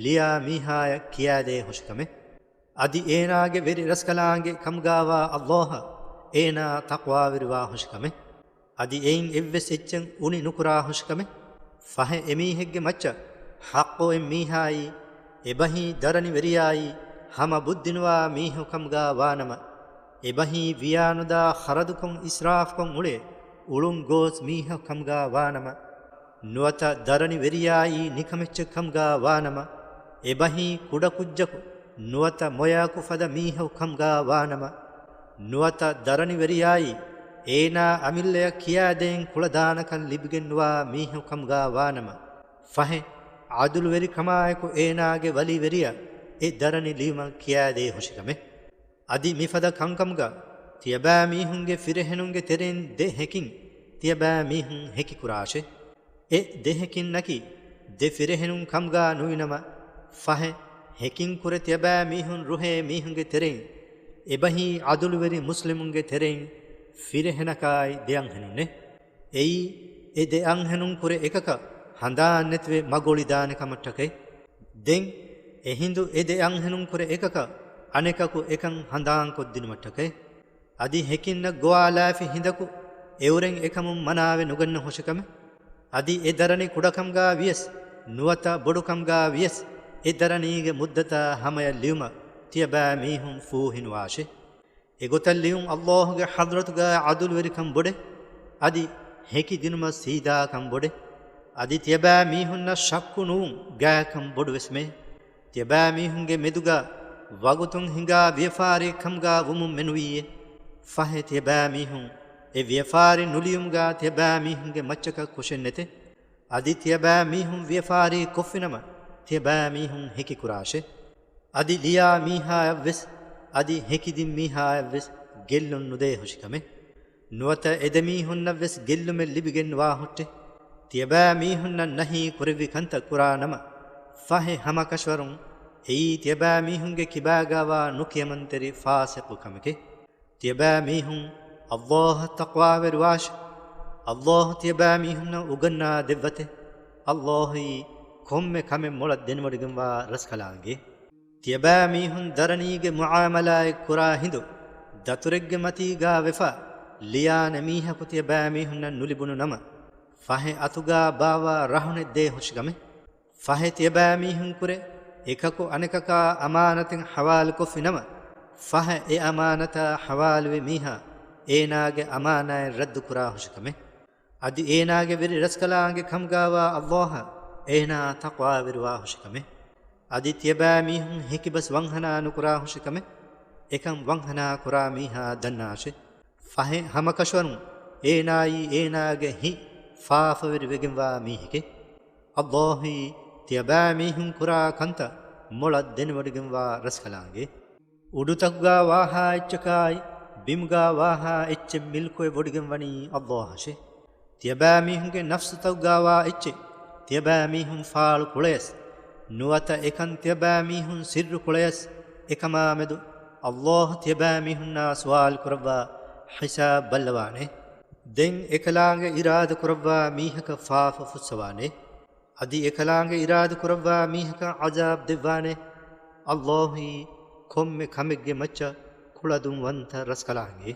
ލިޔާ މީހާޔަށް ކިޔާދޭ ހުށިކަމެއް. އަދި އޭނާގެ ވެރި ރަސްކަލާނގެ ކަމުގާވާ ﷲއަށް އޭނާ ތަޤްވާވެރިވާ ހުށިކަމެއް. އަދި އެއިން އެއްވެސް އެއްޗެއް އުނި ނުކުރާ ހުށިކަމެއް. ފަހެ އެމީހެއްގެ މައްޗަށް ޙައްޤު އޮތް މީހާއީ، އެބަހީ ދަރަނިވެރިޔާއީ، ހަމަ ބުއްދިނުވާ މީހަކު ކަމުގާ ވާނަމަ، އެބަހީ ވިޔާނުދާ ޚަރަދުކޮށް އިސްރާފުކޮށް އުޅޭ އުޅުން ގޯސް މީހަކު ކަމުގާ ވާނަމަ، ނުވަތަ ދަރަނިވެރިޔާއީ ނިކަމެއްޗެއް ކަމުގާ ވާނަމަ، އެބަހީ ކުޑަކުއްޖަކު ނުވަތަ މޮޔައަކު ފަދަ މީހަކު ކަމުގާ ވާނަމަ، ނުވަތަ ދަރަނިވެރިޔާއީ އޭނާ އަމިއްލަޔަށް ކިޔާދޭން ކުޅަދާނަކަން ލިބިގެންނުވާ މީހަކު ކަމުގާ ވާނަމަ، ފަހެ ޢަދުލުވެރިކަމާއެކު އޭނާގެ ވަލީވެރިޔާ އެ ދަރަނި ލިޔުމަށް ކިޔާދޭ ހުށިކަމެއް. އަދި މިފަދަ ކަންކަމުގަ ތިޔަބައިމީހުންގެ ފިރިހެނުންގެ ތެރެއިން ދެ ހެކިން ތިޔަބައިމީހުން ހެކިކުރާށެ. އެ ދެ ހެކިންނަކީ ދެ ފިރިހެނުން ކަމުގާ ނުވިނަމަ، ފަހެ ހެކިން ކުރެ ތިޔަބައިމީހުން ރުހޭ މީހުންގެ ތެރެއިން، އެބަހީ ޢަދުލުވެރި މުސްލިމުންގެ ތެރެއިން ފިރިހެނަކާއި ދެ އަންހެނުންނެ. އެއީ، އެ ދެ އަންހެނުން ކުރެ އެކަކަށް ހަނދާން ނެތިވެ މަގޮޅިދާނެ ކަމަށްޓަކައި. ދެން، އެ ހިނދު އެ ދެ އަންހެނުން ކުރެ އެކަކަށް އަނެކަކު އެކަން ހަނދާންކޮށްދިނުމަށްޓަކައި. އަދި ހެކިންނަށް ގޮވާލާފި ހިނދަކު އެއުރެން އެކަމުން މަނާވެ ނުގަންނަ ހުށިކަމެއް. އަދި އެ ދަރަނި ކުޑަކަމުގާ ވިޔަސް، ނުވަތަ ބޮޑުކަމުގާ ވިޔަސް، އެ ދަރަނީގެ މުއްދަތާ ހަމަޔަށް ލިޔުމަށް ތިޔަބައިމީހުން ފޫހިނުވާށެ. އެގޮތަށް ލިޔުން ﷲގެ ޙަޟްރަތުގާ ޢަދުލުވެރިކަން ބޮޑެ، އަދި ހެކިދިނުމަށް ސީދާކަން ބޮޑެ، އަދި ތިޔަބައިމީހުންނަށް ޝައްކު ނުވުން ގާތްކަން ބޮޑުވެސްމެ. ތިޔަބައިމީހުންގެ މެދުގާ ވަގުތުން ހިނގާ ވިޔަފާރި ކަމުގާ ވުމުން މެނުވީއޭ. ފަހެ ތިޔަބައިމީހުން އެ ވިޔަފާރި ނުލިޔުމުގާ ތިޔަބައިމީހުންގެ މައްޗަކަށް ކުށެއްނެތެ. އަދި ތިޔަބައިމީހުން ވިޔަފާރި ކޮށްފިނަމަ، ތިޔަބައިމީހުން ހެކިކުރާށެ. އަދި ލިޔާ މީހާޔަށްވެސް، އަދި ހެކިދިން މީހާޔަށްވެސް ގެއްލުން ނުދޭ ހުށިކަމެއް. ނުވަތަ އެދެމީހުންނަށްވެސް ގެއްލުމެއް ލިބިގެން ނުވާ ހުއްޓެ. ތިޔަބައިމީހުންނަށް ނަހީ ކުރެއްވި ކަންތައް ކުރާ ނަމަ، ފަހެ ހަމަކަށަވަރުން އެއީ ތިޔަބައިމީހުންގެ ކިބާގާވާ ނުކިޔަމަންތެރި ފާސިޤު ކަމެކެ. ތިޔަބައިމީހުން ﷲ އަށް ތަޤްވާވެރިވާށި. ﷲ ތިޔަބައިމީހުންނަށް އުގަންނާ ދެއްވަތެ. ﷲ އީ ކޮންމެ ކަމެއް މޮޅަށް ދެނެވޮޑިގެންވާ ރަސްކަލާނގެ. ތިޔަބައިމީހުން ދަރަނީގެ މުޢާމަލާތް ކުރާ ހިނދު، ދަތުރެއްގެ މަތީގާ ވެފަ، ލިޔާނެ މީހަކު ތިޔަބައިމީހުންނަށް ނުލިބުނު ނަމަ، ފަހެ އަތުގާ ބާވާ ރަހުނެއް ދޭ ހުށިކަމެއް. ފަހެ ތިޔަބައިމީހުން ކުރެ، އެކަކު އަނެކަކާ އަމާނަތެއް ޙަވާލުކޮށްފި ނަމަ، ފަހެ އެ އަމާނަތާ ޙަވާލުވި މީހާ އޭނާގެ އަމާނާތް ރައްދު ކުރާ ހުށިކަމެއް. އަދި އޭނާގެ ވެރި ރަސްކަލާނގެ ކަމުގާވާ އައްލާހަށް އޭނާ ތަޤްވާވެރިވާ ހުށިކަމެއް. އަދި ތިޔަބައިމީހުން ހެކިބަސް ވަންހަނާ ނުކުރާ ހުށިކަމެއް. އެކަން ވަންހަނާ ކުރާ މީހާ ދަންނާށެ. ފަހެ ހަމަކަށަވަރުން އޭނާއީ އޭނާގެ ހިތް ފާފަވެރިވެގެންވާ މީހެކޭ. އައްލާހީ ތިޔަބައިމީހުން ކުރާ ކަންތައް މޮޅަށް ދެނެވޮޑިގެންވާ ރަސްކަލާނގެ. އުޑުތަކުގާ ވާހާ އެއްޗަކާއި، ބިމުގާ ވާހާ އެއްޗެއް މިލްކުވެ ވޮޑިގެން ވަނީ އައްލާހަށެ. ތިޔަބައިމީހުންގެ ނަފްސުތަކުގާ ވާ އެއްޗެއް، ތިޔަބައިމީހުން ފާޅު ކުޅަޔަސް، ނުވަތަ އެކަން ތިޔަބައިމީހުން ސިއްރު ކުޅަޔަސް، އެކަމާމެދު އައްލާހު ތިޔަބައިމީހުންނާ ސުވާލު ކުރައްވާ ހިސާބް ބައްލަވާނެ. ދެން އެކަލާނގެ އިރާދަ ކުރައްވާ މީހަކަށް ފާފަ ފުއްސަވާނެ. އަދި އެކަލާނގެ އިރާދަ ކުރައްވާ މީހަކަށް ޢަޒާބް ދެއްވާނެ. އައްލާހީ ކޮންމެ ކަމެއްގެ މައްޗަށް ކުޅަދުންވަންތަ ރަސްކަލާނގެ.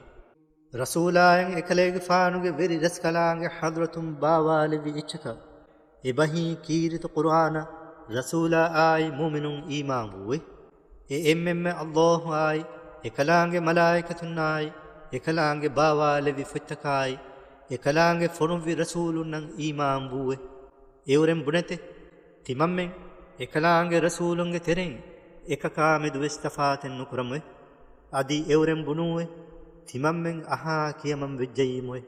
ރަސޫލާއަށް އެކަލޭގެފާނުގެ ވެރި ރަސްކަލާނގެ ޙަޟްރަތުން ބާވާލެއްވި އެއްޗަކަށް، އެބަހީ ކީރިތި ޤުރުއާނަށް ރަސޫލާއާއި މުއުމިނުން އީމާންވުއެވެ. އެ އެންމެންމެ އައްލާހުއާއި، އެކަލާނގެ މަލާއިކަތުންނާއި، އެކަލާނގެ ބާވާލެއްވި ފޮތްތަކާއި، އެކަލާނގެ ފޮނުއްވި ރަސޫލުންނަށް އީމާންވުއެވެ. އެއުރެން ބުނެތެ، ތިމަންމެން އެކަލާނގެ ރަސޫލުންގެ ތެރެއިން އެކަކާމެދުވެސް ތަފާތެއް ނުކުރަމުއެވެ. އަދި އެއުރެން ބުނޫއެވެ. ތިމަންމެން އަހާ ކިޔަމަން ވެއްޖައީމުއެވެ.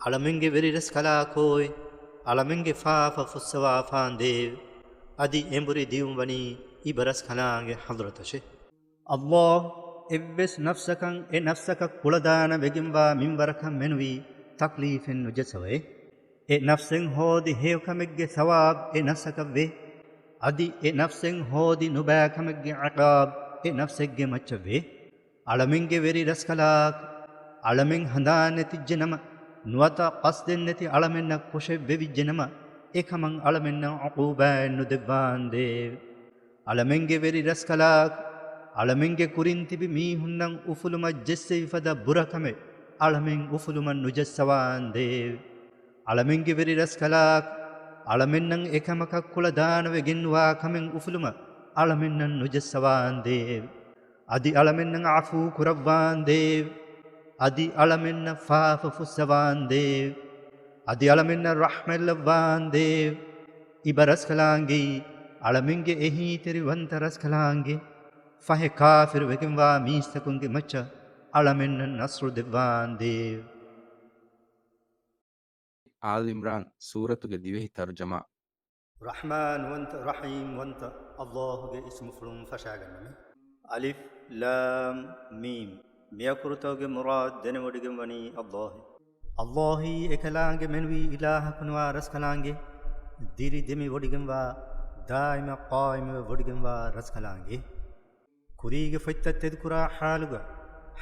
އަޅަމެންގެ ވެރި ރަސްކަލާކޯއެވެ. އަޅަމެންގެ ފާފަ ފުއްސަވާފާނދޭވެ. އަދި އެނބުރި ދިޔުން ވަނީ އިބަރަސްކަލާނގެ ޙަޟްރަތަށެވެ. އައްލާހު އެއްވެސް ނަފްސަކަށް އެ ނަފްސަކަށް ކުޅަދާނަ ވެގެންވާ މިންވަރަކަށް މެނުވީ ތަކްލީފެއް ނުޖައްސަވައެވެ. އެ ނަފްސެއް ހޯދި ހެޔޮކަމެއްގެ ސަވާބު އެ ނަފްސަކަށްވޭ. އަދި އެ ނަފްސެއް ހޯދި ނުބައިކަމެއްގެ ޢިޤާބު އެ ނަފްސެއްގެ މައްޗަށްވޭ. އަޅަމެންގެ ވެރި ރަސްކަލާކޮ، އަޅަމެން ހަނދާން ނެތިއްޖެނަމަ، ނުވަތަ ޤަޞްދެއް ނެތި އަޅަމެންނަށް ކުށެއް ވެވިއްޖެނަމަ، އެކަމަށް އަޅަމެންނަށް ޢުޤޫބާތް ނުދެއްވާނދޭވެ. އަޅަމެންގެ ވެރި ރަސްކަލާކޮ، އަޅަމެންގެ ކުރިން ތިބި މީހުންނަށް އުފުލުމަށް ޖެއްސެވި ފަދަ ބުރަކަމެއް އަޅަމެން އުފުލުމަށް ނުޖައްސަވާނދޭވެ. އަޅަމެންގެ ވެރި ރަސްކަލާކޮ، އަޅަމެންނަށް އެކަމަކަށް ކުޅަދާނަ ވެގެންވާ ކަމެއް އުފުލުމަށް އަޅަމެންނަށް ނުޖައްސަވާނދޭވެ. އަދި އަޅަމެންނަށް ޢަފޫ ކުރައްވާނދޭވެ. އަދި އަޅަމެންނަށް ފާފަ ފުއްސަވާނދޭވެ. އަދި އަޅަމެންނަށް ރަޙްމަތްލައްވާނދޭވެ. އިބަރަސްކަލާނގެއީ އަޅަމެންގެ އެހީތެރިވަންތަ ރަސްކަލާނގެ. ފަހެ ކާފިރު ވެގެންވާ މީސްތަކުންގެ މައްޗަށް އަޅަމެންނަށް ނަޞްރު ދެއްވާނދޭވެ. އާލް އިމްރާން ސޫރަތުގެ ދިވެހި ތަރުޖަމާ. ރަޙްމާންވަންތަ، ރަޙީމްވަންތަ އައްލާހުގެ އިސްމުފުޅުން ފަށާގަންނަމޭ. އަލިފް ލާމް މީމް. މިއަކުރުތަކުގެ މުރާދު ދެނެވޮޑިގެންވަނީ އައްލާހެވެ. އައްލާހީ އެކަލާނގެ މެނުވީ އިލާހަކުނުވާ ރަސްކަލާނގެ، ދިރި ދެމިވޮޑިގެންވާ، ދާއިމަށް ޤާއިމުވެ ވޮޑިގެންވާ ރަސްކަލާނގެ. ކުރީގެ ފޮތްތައް ތެދުކުރާ ޙާލުގަ،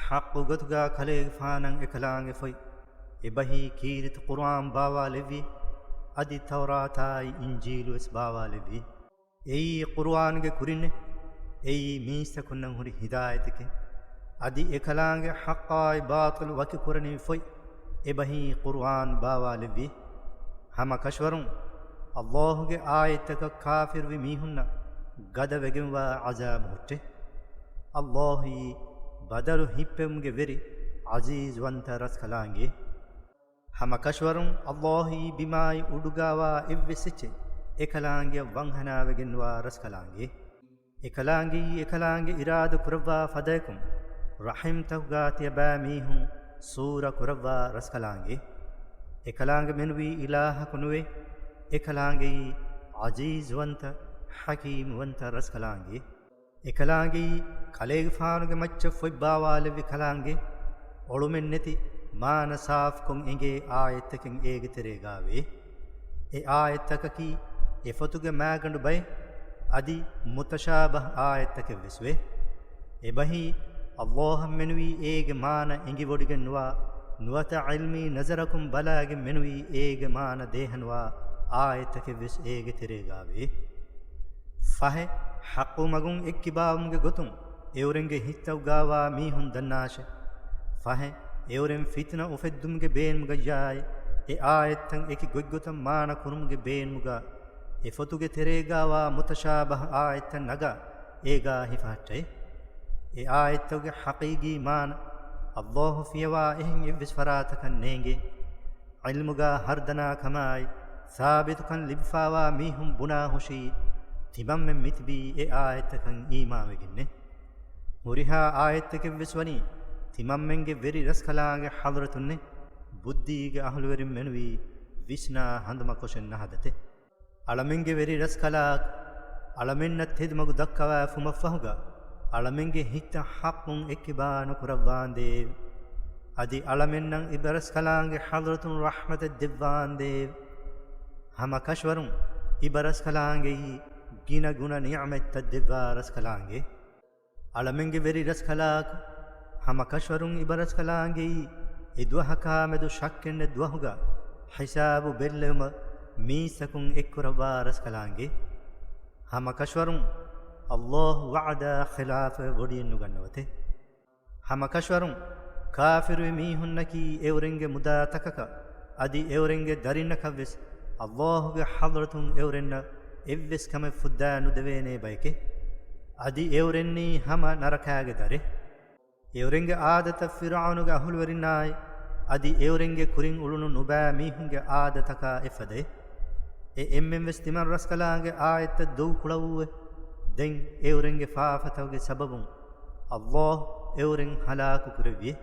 ޙައްޤު ގޮތުގަ ކަލޭގެފާނަށް އެކަލާނގެ ފޮތް، އެބަހީ ކީރިތި ޤުރުއާން ބާވާލެއްވި، އަދި ތައުރާތާއި އިންޖީލުވެސް ބާވާލެއްވި. އެއީ ޤުރުއާންގެ ކުރިންނޭ. އެއީ މީސްތަކުންނަށް ހުރި ހިދާޔަތެކޭ. އަދި އެކަލާނގެ ޙައްޤާއި ބާޠިލު ވަކިކުރަނިވި ފޮތް، އެބަހީ ޤުރުއާން ބާވާލެއްވި. ހަމަ ކަށަވަރުން އައްލާހުގެ އާޔަތްތަކަށް ކާފިރުވި މީހުންނަށް ގަދަވެގެންވާ ޢަޒާބު ހުއްޓޭ. އައްލާހީ ބަދަލު ހިއްޕެވުމުގެ ވެރި ޢަޒީޒުވަންތަ ރަސްކަލާނގެ. ހަމަ ކަށަވަރުން އައްލާހީ ބިމާއި އުޑުގާވާ އެއްވެސް އެއްޗެއް އެކަލާނގެއަށް ވަންހަނާވެގެންވާ ރަސްކަލާނގެ. އެކަލާނގެއީ އެކަލާނގެ އިރާދަ ކުރައްވާ ފަދައަކުން ރަޙިމްތަކުގާ ތިޔަބައިމީހުން ސޫރަ ކުރައްވާ ރަސްކަލާނގެ. އެކަލާނގެ މެނުވީ އިލާހަކު ނުވޭ. އެކަލާނގެއީ ޢަޒީޒުވަންތަ، ޙަކީމުވަންތަ ރަސްކަލާނގެ. އެކަލާނގެއީ ކަލޭގެފާނުގެ މައްޗަށް ފޮތް ބާވާލެއްވި ކަލާނގެ. އޮޅުމެއްނެތި މާނަ ސާފުކޮށް އެނގޭ އާޔަތްތަކެއް އޭގެ ތެރޭގާވޭ. އެ އާޔަތްތަކަކީ އެފޮތުގެ މާގަނޑު ބައެއް، އަދި މުތަޝާބަހް އާޔަތްތަކެއްވެސްވޭ. އެބަހީ އައްލާހަށް މެނުވީ އޭގެ މާނަ އެނގިވޮޑިގެންނުވާ، ނުވަތަ ޢިލްމީ ނަޒަރަކުން ބަލާގެން މެނުވީ އޭގެ މާނަ ދޭހަނުވާ އާޔަތްތަކެއްވެސް އޭގެ ތެރޭގާވޭ. ފަހެ، ޙައްޤު މަގުން އެއްކިބާވުމުގެ ގޮތުން އެއުރެންގެ ހިތްތައުގާވާ މީހުން ދަންނާށެ. ފަހެ، އެއުރެން ފިތުނަ އުފެއްދުމުގެ ބޭނުމުގައްޔާއި، އެ އާޔަތްތައް އެކި ގޮތްގޮތަށް މާނަ ކުރުމުގެ ބޭނުމުގަ، އެ ފޮތުގެ ތެރޭގާވާ މުތަޝާބަހް އާޔަތްތައް ނަގާ، އޭގާ ހިފަހައްޓައެ. އެ އާޔަތްތަކުގެ ޙަޤީޤީ މާނަ، ﷲ ފިޔަވާ އެހެން އެއްވެސް ފަރާތަކަށް ނޭނގޭ. ޢިލްމުގާ ހަރުދަނާ ކަމާއި، ސާބިތުކަން ލިބިފާވާ މީހުން ބުނާ ހުށީ، ތިމަންމެން މިތިބީ އެ އާޔަތްތަކަށް އީމާންވެގެންނޭ. ހުރިހާ އާޔަތްތަކެއްވެސް ވަނީ، ތިމަންމެންގެ ވެރި ރަސްކަލާނގެ ޙަޟްރަތުންނޭ. ބުއްދީގެ އަހުލުވެރިން މެނުވީ، ވިސްނާ ހަނދުމަކޮށެއް ނަހަދަތެ. އަޅަމެންގެ ވެރި ރަސްކަލާކު، އަޅަމެންނަށް ތެދުމަގު ދައްކަވާފުމަށްފަހުގަ، އަޅަމެންގެ ހިތަށް ޙައްޤުން އެއްކިބާ ނުކުރައްވާނދޭވެ. އަދި އަޅަމެންނަށް އިބަރަސްކަލާނގެ ޙަޟްރަތުން ރަޙްމަތެއް ދެއްވާނދޭވެ. ހަމަ ކަށަވަރުން އިބަރަސްކަލާނގެއީ ގިނަގުނަ ނިޢުމަތްތައް ދެއްވާ ރަސްކަލާނގެ. އަޅަމެންގެ ވެރި ރަސްކަލާކު، ހަމަ ކަށަވަރުން އިބަރަސްކަލާނގެއީ، އެ ދުވަހަކާމެދު ޝައްކެއްނެތް ދުވަހުގަ، ހިސާބު ބެއްލެވުމަށް މީސްތަކުން އެއްކުރައްވާ ރަސްކަލާނގެ. ހަމަ ކަށަވަރުން ﷲ ވަޢުދާ ޚިލާފަށް ވޮޑިއެއްނުގަންނަވަތެ. ހަމަ ކަށަވަރުން ކާފިރުވި މީހުންނަކީ އެއުރެންގެ މުދާތަކަކަށް، އަދި އެއުރެންގެ ދަރިންނަކަށްވެސް ﷲގެ ޙަޟްރަތުން އެއުރެންނަށް އެއްވެސް ކަމެއް ފުއްދާ ނުދެވޭނޭ ބަޔެކެ. އަދި އެއުރެންނީ ހަމަ ނަރަކާގެ ދަރެއް. އެއުރެންގެ އާދަތަށް ފިރްޢައުނުގެ އަހުލުވެރިންނާއި، އަދި އެއުރެންގެ ކުރިން އުޅުނު ނުބައި މީހުންގެ އާދަތަކާ އެއްފަދައެ. އެ އެންމެންވެސް ތިމަން ރަސްކަލާނގެ އާޔަތްތައް ދޮގު ކުޅަވޫއެ. ދެން އެއުރެންގެ ފާފަތަކުގެ ސަބަބުން ﷲ އެއުރެން ހަލާކު ކުރެއްވިއެ.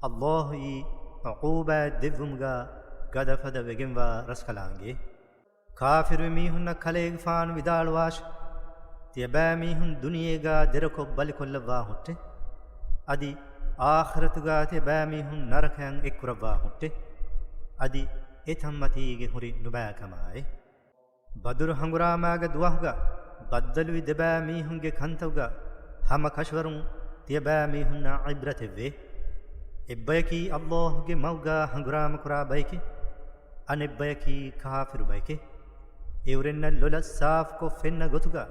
ﷲ އީ ޢުޤޫބާތް ދެއްވުމުގަ ގަދަފަދަ ވެގެންވާ ރަސްކަލާނގެ. ކާފިރުވި މީހުންނަށް ކަލޭގެފާނު ވިދާޅުވާށި، ތިޔަބައިމީހުން ދުނިޔޭގާ ދެރަކޮށް ބަލިކޮށްލައްވާ ހުއްޓެ. އަދި އާޚިރަތުގާ ތިޔަބައިމީހުން ނަރަކަޔަށް އެއްކުރައްވާ ހުއްޓެ. އަދި އެތަންމަތީގެ ހުރި ނުބައިކަމާއި. ބަދުރު ހަނގުރާމާގެ ދުވަހުގަ ބައްދަލުވި ދެބައިމީހުންގެ ކަންތައްގަ ހަމަ ކަށަވަރުން ތިޔަބައިމީހުންނަށް ޢިބްރަތެއްވޭ. އެއްބަޔަކީ ﷲގެ މަގުގާ ހަނގުރާމަކުރާ ބަޔެކޭ. އަނެއްބަޔަކީ ކާފިރު ބަޔެކޭ. އެއުރެންނަށް ލޮލަށް ސާފުކޮށް ފެންނަ ގޮތުގަ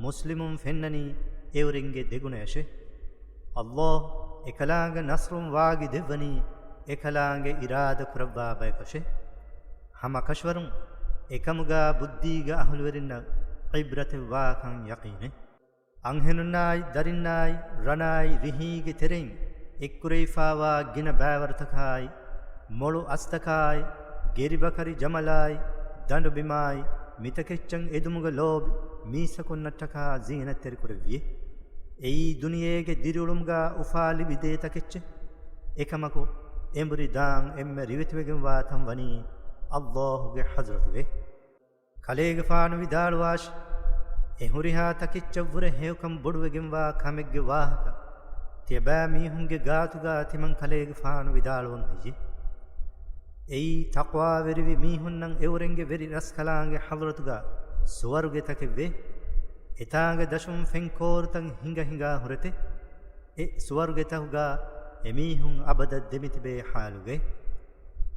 މުސްލިމުން ފެންނަނީ އެއުރެންގެ ދެގުނަޔަށޭ. ﷲ އެކަލާނގެ ނަޞްރުން ވާގި ދެއްވަނީ އެކަލާނގެ އިރާދަ ކުރައްވާ ބަޔަކަށޭ. ހަމަ ކަށަވަރުން އެކަމުގާ ބުއްދީގެ އަހުލުވެރިންނަށް ޢިބްރަތެއް ވާކަން ޔަޤީނޭ. އަންހެނުންނާއި ދަރިންނާއި ރަނާއި ރިހީގެ ތެރެއިން އެއްކުރެވިފާވާ ގިނަ ބައިވަރުތަކާއި، މޮޅު އަސްތަކާއި، ގެރިބަކަރި ޖަމަލާއި، ދަނޑުބިމާއި، މިތަކެއްޗަށް އެދުމުގެ ލޯބި މީސްތަކުންނަށްޓަކާ ޒީނަތްތެރިކުރެއްވިއޭ. އެއީ ދުނިޔޭގެ ދިރިއުޅުމުގާ އުފާލިބި ދޭތަކެއްޗެއް. އެކަމަކު، އެނބުރި ދާން އެންމެ ރިވެތިވެގެންވާ ތަން ވަނީ ﷲގެ ޙަޟްރަތުގައި. ކަލޭގެފާނު ވިދާޅުވާށި، އެ ހުރިހާ ތަކެއްޗަށްވުރެ ހެޔޮކަން ބޮޑުވެގެންވާ ކަމެއްގެ ވާހަކަ ތިޔަބައިމީހުންގެ ގާތުގާ ތިމަން ކަލޭގެފާނު ވިދާޅުވަން ހެއްޔެވެ؟ އެއީ ތަޤްވާވެރިވި މީހުންނަށް އެއުރެންގެ ވެރި ރަސްކަލާނގެ ޙަޟްރަތުގާ ސުވަރުގެތަކެއްވޭ. އެތާނގެ ދަށުން ފެންކޯރުތައް ހިނގަ ހިނގާ ހުރެތެ. އެ ސުވަރުގެތަކުގާ އެމީހުން އަބަދަށް ދެމިތިބޭ ޙާލުގައި.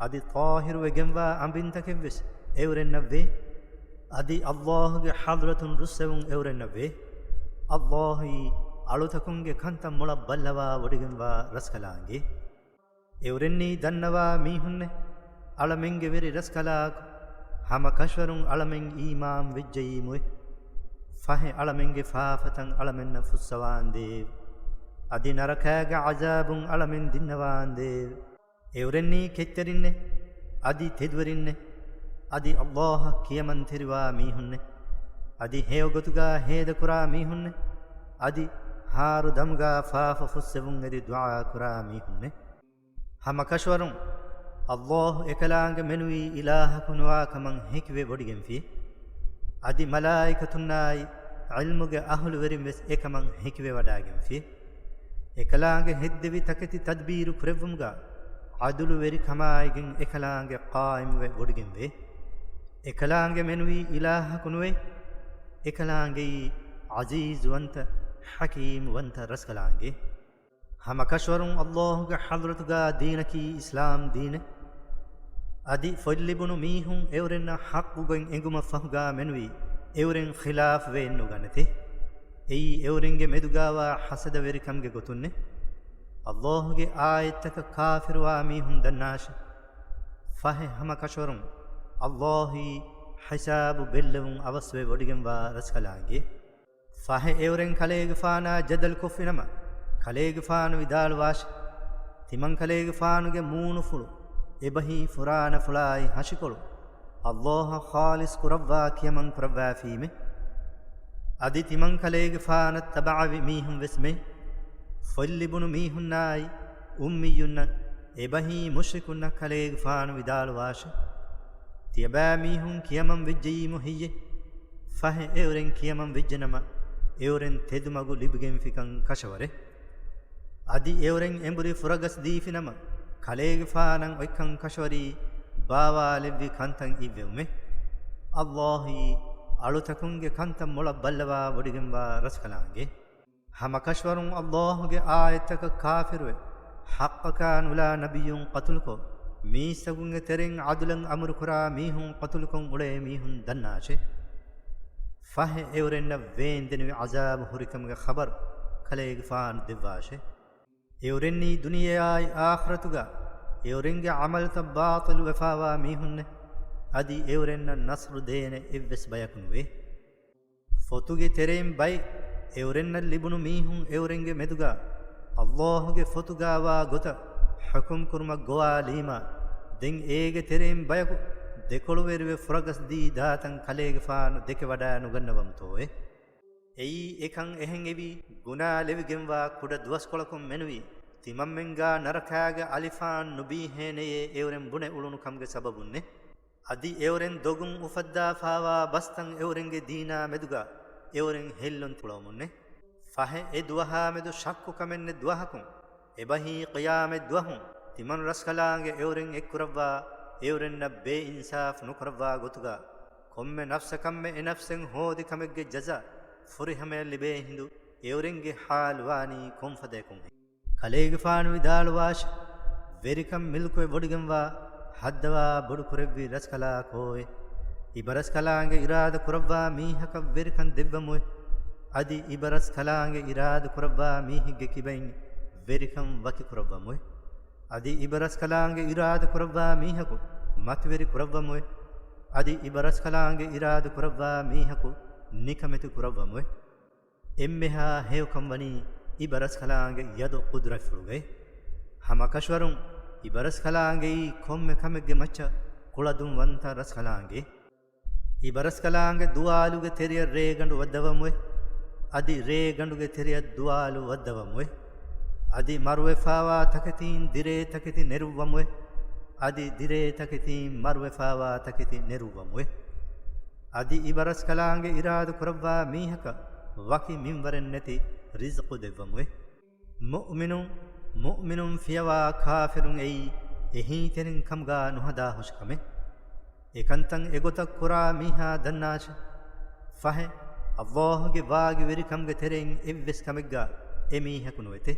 އަދި ޠާހިރުވެގެންވާ އަނބިންތަކެއްވެސް އެއުރެންނަށްވޭ. އަދި ﷲގެ ޙަޟްރަތުން ރުއްސެވުން އެއުރެންނަށްވޭ. ﷲއީ އަޅުތަކުންގެ ކަންތައް މޮޅަށް ބައްލަވާ ވޮޑިގެންވާ ރަސްކަލާނގެ. އެއުރެންނީ ދަންނަވާ މީހުންނެ، އަޅަމެންގެ ވެރި ރަސްކަލާކު، ހަމަ ކަށަވަރުން އަޅަމެން އީމާން ވެއްޖައީމުއެ. ފަހެ އަޅަމެންގެ ފާފަތައް އަޅަމެންނަށް ފުއްސަވާނދޭވެ. އަދި ނަރަކާގެ ޢަޒާބުން އަޅަމެން ދިންނަވާނދޭވެ. އެއުރެންނީ ކެތްތެރިންނެ، އަދި ތެދުވެރިންނެ، އަދި ﷲއަށް ކިޔަމަންތެރިވާ މީހުންނެ، އަދި ހެޔޮގޮތުގާ ހޭދަކުރާ މީހުންނެ، އަދި ހާރު ދަމުގާ ފާފަ ފުއްސެވުން އެދި ދުޢާ ކުރާ މީހުންނެ. ހަމަ ކަށަވަރުން ﷲ އެކަލާނގެ މެނުވީ އިލާހަކު ނުވާ ކަމަށް ހެކިވެ ވޮޑިގެންފި. އަދި މަލާއިކަތުންނާއި ޢިލްމުގެ އަހުލުވެރިން ވެސް އެކަމަށް ހެކިވެވަޑާގެންފި. އެކަލާނގެ ހެއްދެވި ތަކެތި ތަދްބީރު ކުރެއްވުމުގަ ޢަދުލުވެރިކަމާއިގެން އެކަލާނގެ ޤާއިމުވެ ވޮޑިގެންވޭ. އެކަލާނގެ މެނުވީ އިލާހަކު ނުވޭ. އެކަލާނގެއީ ޢަޒީޒުވަންތަ، ޙަކީމުވަންތަ ރަސްކަލާނގެ. ހަމަ ކަށަވަރުން ﷲގެ ޙަޟްރަތުގާ ދީނަކީ އިސްލާމް ދީނެއް. އަދި ފޮތްލިބުނު މީހުން އެއުރެންނަށް ޙައްޤުގޮތް އެނގުމަށްފަހުގާ މެނުވީ އެއުރެން ޚިލާފް ވެއެއްނުގަނެތެ. އެއީ އެއުރެންގެ މެދުގާވާ ޙަސަދަވެރިކަމުގެ ގޮތުންނެ. އައްލާހުގެ އާޔަތްތަކަށް ކާފިރުވާ މީހުން ދަންނާށެ. ފަހެ ހަމަކަށަވަރުން އައްލާހީ ހިސާބު ބެއްލެވުން އަވަސްވެ ވޮޑިގެންވާ ރަސްކަލާނގެ. ފަހެ އެއުރެން ކަލޭގެފާނާ ޖަދަލު ކޮށްފިނަމަ، ކަލޭގެފާނު ވިދާޅުވާށެ. ތިމަން ކަލޭގެފާނުގެ މޫނުފުޅު އެބަހީ ފުރާނަފުޅާއި ހަށިކޮޅު އައްލާހަށް ޚާލިޞް ކުރައްވާ ކިޔަމަން ކުރައްވާފީމެ. އަދި ތިމަން ކަލޭގެފާނަށް ތަބަޢަވި މީހުން ވެސް މެ. ފޮތްލިބުނު މީހުންނާއި އުއްމިއްޔުންނަށް އެބަހީ މުޝްރިކުންނަށް ކަލޭގެފާނު ވިދާޅުވާށެ. ތިޔަބައިމީހުން ކިޔަމަން ވެއްޖެއީމު ހެއްޔެ؟ ފަހެ އެއުރެން ކިޔަމަން ވެއްޖެނަމަ، އެއުރެން ތެދުމަގު ލިބިގެންފިކަން ކަށަވަރެ. އަދި އެއުރެން އެނބުރި ފުރަގަސް ދީފިނަމަ، ކަލޭގެފާނަށް އޮތްކަން ކަށަވަރީ ބާވާލެއްވި ކަންތައް އިއްވެވުމެ. އައްލާހީ އަޅުތަކުންގެ ކަންތައް މޮޅަށް ބައްލަވާ ވޮޑިގެންވާ ރަސްކަލާނގެ. ހަމަކަށަވަރުން އައްލާހުގެ އާޔަތްތަކަށް ކާފިރުވެ، ޙައްޤަކާ ނުލާ ނަބިއްޔުން ޤަތުލުކޮށް، މީސްތަކުންގެ ތެރެއިން ޢަދުލަށް އަމުރުކުރާ މީހުން ޤަތުލުކޮށް އުޅޭ މީހުން ދަންނާށެ. ފަހެ އެއުރެންނަށް ވޭންދެނިވި ޢަޒާބު ހުރިކަމުގެ ޚަބަރު ކަލޭގެފާނު ދެއްވާށެ. އެއުރެންނީ ދުނިޔެއާއި އާޚިރަތުގަ އެއުރެންގެ ޢަމަލުތައް ބާޠިލުވެފާވާ މީހުންނެ. އަދި އެއުރެންނަށް ނަޞްރު ދޭނެ އެއްވެސް ބަޔަކު ނުވޭ. ފޮތުގެ ތެރެއިން ބައެއް އެއުރެންނަށް ލިބުނު މީހުން އެއުރެންގެ މެދުގަ އައްލާހުގެ ފޮތުގާވާ ގޮތަށް ޙުކުމް ކުރުމަށް ގޮވާލީމާ، ދެން އޭގެ ތެރެއިން ބަޔަކު ދެކޮޅުވެރިވެ ފުރަގަސްދީ ދާތަން ކަލޭގެފާނު ދެކެވަޑާ ނުގަންނަވަމުތޯއޭ؟ އެއީ އެކަން އެހެން އެވީ، ގުނާ ލެވިގެންވާ ކުޑަ ދުވަސްކޮޅަކުން މެނުވީ، ތިމަންމެންގާ ނަރަކާގެ އަލިފާން ނުބީހޭނެޔޭ އެއުރެން ބުނެ އުޅުނު ކަމުގެ ސަބަބުންނެ. އަދި އެއުރެން ދޮގުން އުފައްދާފާވާ ބަސްތައް އެއުރެންގެ ދީނާ މެދުގަ އެއުރެން ހެއްލުން ތި ކުޅަވަމުންނެ. ފަހެ އެ ދުވަހާ މެދު ޝައްކުކަމެއްނެތް ދުވަހަކުން، އެބަހީ ޤިޔާމަތް ދުވަހުން ތިމަން ރަސްކަލާނގެ އެއުރެން އެއްކުރައްވާ، އެއުރެންނަށް ބޭއިންސާފު ނުކުރައްވާ ގޮތުގަ، ކޮންމެ ނަފްސަކަށްމެ އެ ނަފްސެއް ހޯދި ކަމެއްގެ ޖަޒާ ފުރިހަމަޔަށް ލިބޭ ހިނދު، އެއުރެންގެ ޙާލު ވާނީ ކޮންފަދަޔަކުންހެން؟ ކަލޭގެފާނު ވިދާޅުވާށެ، ވެރިކަން މިލްކުވެ ވޮޑިގެންވާ ހައްދަވާ ބޮޑުކުރެއްވި ރަސްކަލާކޯއޭ؟ އިބަރަސްކަލާނގެ އިރާދަ ކުރައްވާ މީހަކަށް ވެރިކަން ދެއްވަމުއެ. އަދި އިބަރަސްކަލާނގެ އިރާދަ ކުރައްވާ މީހެއްގެ ކިބައިން ވެރިކަން ވަކި ކުރައްވަމުއެ. އަދި އިބަރަސްކަލާނގެ އިރާދަ ކުރައްވާ މީހަކު މަތިވެރި ކުރައްވަމުއެ. އަދި އިބަރަސްކަލާނގެ އިރާދަ ކުރައްވާ މީހަކު ނިކަމެތި ކުރައްވަމުއެ. އެންމެހާ ހެޔޮކަން ވަނީ އިބަރަސްކަލާނގެ ޔަދު ޤުދުރަތްފުޅުގައި. ހަމަކަށަވަރުން އިބަރަސްކަލާނގެއީ ކޮންމެ ކަމެއްގެ މައްޗަށް ކުޅަދުންވަންތަ ރަސްކަލާނގެ. އިބަރަސްކަލާނގެ ދުވާލުގެ ތެރެޔަށް ރޭގަނޑު ވައްދަވަމުއެ. އަދި ރޭގަނޑުގެ ތެރެޔަށް ދުވާލު ވައްދަވަމުއެ. އަދި މަރުވެފާވާ ތަކެތީން ދިރޭ ތަކެތި ނެރުއްވަމުއެ. އަދި ދިރޭ ތަކެތީން މަރުވެފާވާ ތަކެތި ނެރުއްވަމުއެ. އަދި އިބަރަސްކަލާނގެ އިރާދަ ކުރައްވާ މީހަކަށް ވަކި މިންވަރެއް ނެތި ރިޒްޤު ދެއްވަމުއެ. މުއުމިނުން، މުއުމިނުން ފިޔަވާ ކާފިރުން އެއީ އެހީތެރިން ކަމުގާ ނުހަދާ ހުށިކަމެއް. އެކަންތައް އެގޮތަށް ކުރާ މީހާ ދަންނާށެ. ފަހެ، އައްލާހުގެ ވާގިވެރިކަމުގެ ތެރެއިން އެއްވެސް ކަމެއްގާ އެމީހަކު ނުވެތެ.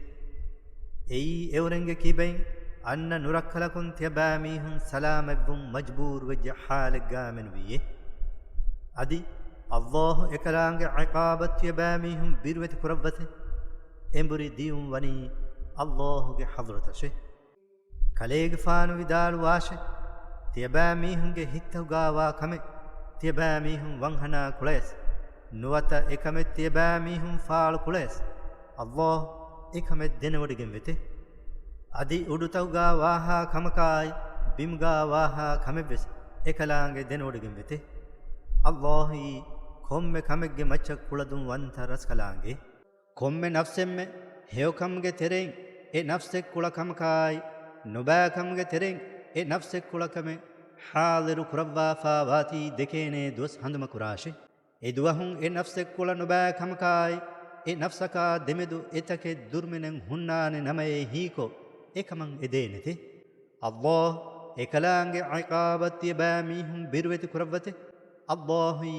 އެއީ އެއުރެންގެ ކިބައިން އަންނަ ނުރައްކަލަކުން ތިޔަބައިމީހުން ސަލާމަތްވުން މަޖްބޫރުވެއްޖެ ޙާލެއްގާ މެނުވީއޭ. އަދި، އައްލާހު އެކަލާނގެ ޢިޤާބަށް ތިޔަބައިމީހުން ބިރުވެތި ކުރައްވަތެ. އެނބުރި ދިޔުން ވަނީ އައްލާހުގެ ޙަޟްރަތަށެ. ކަލޭގެފާނު ވިދާޅުވާށެ، ތިޔަބައިމީހުންގެ ހިތްތަކުގާވާ ކަމެއް ތިޔަބައިމީހުން ވަންހަނާ ކުޅަޔަސް، ނުވަތަ އެކަމެއް ތިޔަބައިމީހުން ފާޅު ކުޅަޔަސް، އައްލާހު އެކަމެއް ދެނެވޮޑިގެން ވެތެ. އަދި އުޑުތަކުގާ ވާހާ ކަމަކާއި، ބިމުގާ ވާހާ ކަމެއްވެސް އެކަލާނގެ ދެނެވޮޑިގެން ވެތެ. އައްލާހީ ކޮންމެ ކަމެއްގެ މައްޗަށް ކުޅަދުން ވަންތަ ރަސްކަލާނގެ. ކޮންމެ ނަފްސެއްމެ ހެޔޮކަމުގެ ތެރެއިން އެ ނަފްސެއް ކުޅަ ކަމަކާއި، ނުބައިކަމުގެ ތެރެއިން އެ ނަފްސެއް ކުޅަ ކަމެއް ޙާޟިރު ކުރައްވާފާ ވާތީ ދެކޭނޭ ދުވަސް ހަނދުމަ ކުރާށެ. އެ ދުވަހުން އެ ނަފްސެއް ކުޅަ ނުބައި ކަމަކާއި، އެ ނަފްސަކާ ދެމެދު އެތަކެއް ދުރުމިނެއް ހުންނާނެ ނަމައޭ ހީކޮށް، އެކަމަށް އެދޭނެތެ. އައްލާހު އެކަލާނގެ ޢިޤާބަށް ތިޔަބައިމީހުން ބިރުވެތި ކުރައްވަތެ. އައްލާހުއީ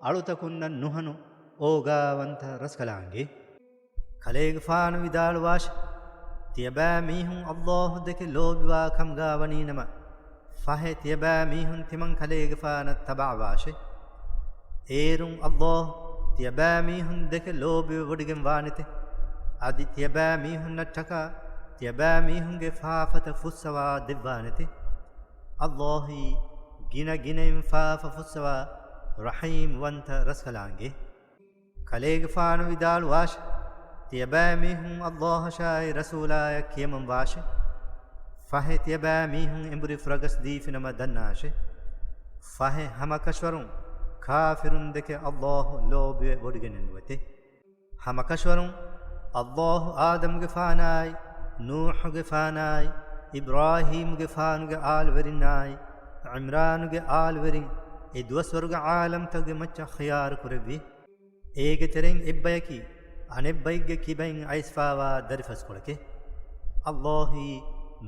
އަޅުތަކުންނަށް ނުހަނު އޯގާވަންތަ ރަސްކަލާނގެ. ކަލޭގެފާނު ވިދާޅުވާށެ، ތިޔަބައިމީހުން އައްލާހު ދެކެ ލޯބިވާ ކަމުގާ ވަނީނަމަ، ފަހެ ތިޔަބައިމީހުން ތިމަން ކަލޭގެފާނަށް ތަބަޢަވާށެ. އޭރުން ﷲ ތިޔަބައިމީހުން ދެކެ ލޯބިވެވޮޑިގެން ވާނެތެ. އަދި ތިޔަބައިމީހުންނަށްޓަކާ ތިޔަބައިމީހުންގެ ފާފަތައް ފުއްސަވާ ދެއްވާނެތެ. ﷲ އީ ގިނަ ގިނައިން ފާފަ ފުއްސަވާ ރަޙީމްވަންތަ ރަސްކަލާނގެ. ކަލޭގެފާނު ވިދާޅުވާށި، ތިޔަބައިމީހުން ﷲ އަށާއި ރަސޫލާޔަށް ކިޔަމަންވާށި. ފަހެ ތިޔަބައިމީހުން އެނބުރި ފުރަގަސް ދީފިނަމަ ދަންނާށި. ފަހެ ހަމަކަށަވަރުން ކާފިރުން ދެކެ ﷲ ލޯބިވެ ވޮޑިގެނެއް ނުވެތެ. ހަމަކަށަވަރުން ﷲ އާދަމުގެފާނާއި، ނޫޙުގެފާނާއި، އިބްރާހީމުގެފާނުގެ އާލުވެރިންނާއި، ޢިމްރާނުގެ އާލުވެރިން އެ ދުވަސްވަރުގެ ޢާލަމްތަކުގެ މައްޗަށް ޚިޔާރު ކުރެއްވި. އޭގެ ތެރެއިން އެއްބަޔަކީ އަނެއްބައެއްގެ ކިބައިން އައިސްފާވާ ދަރިފަސްކޮޅެކޭ. ﷲ އީ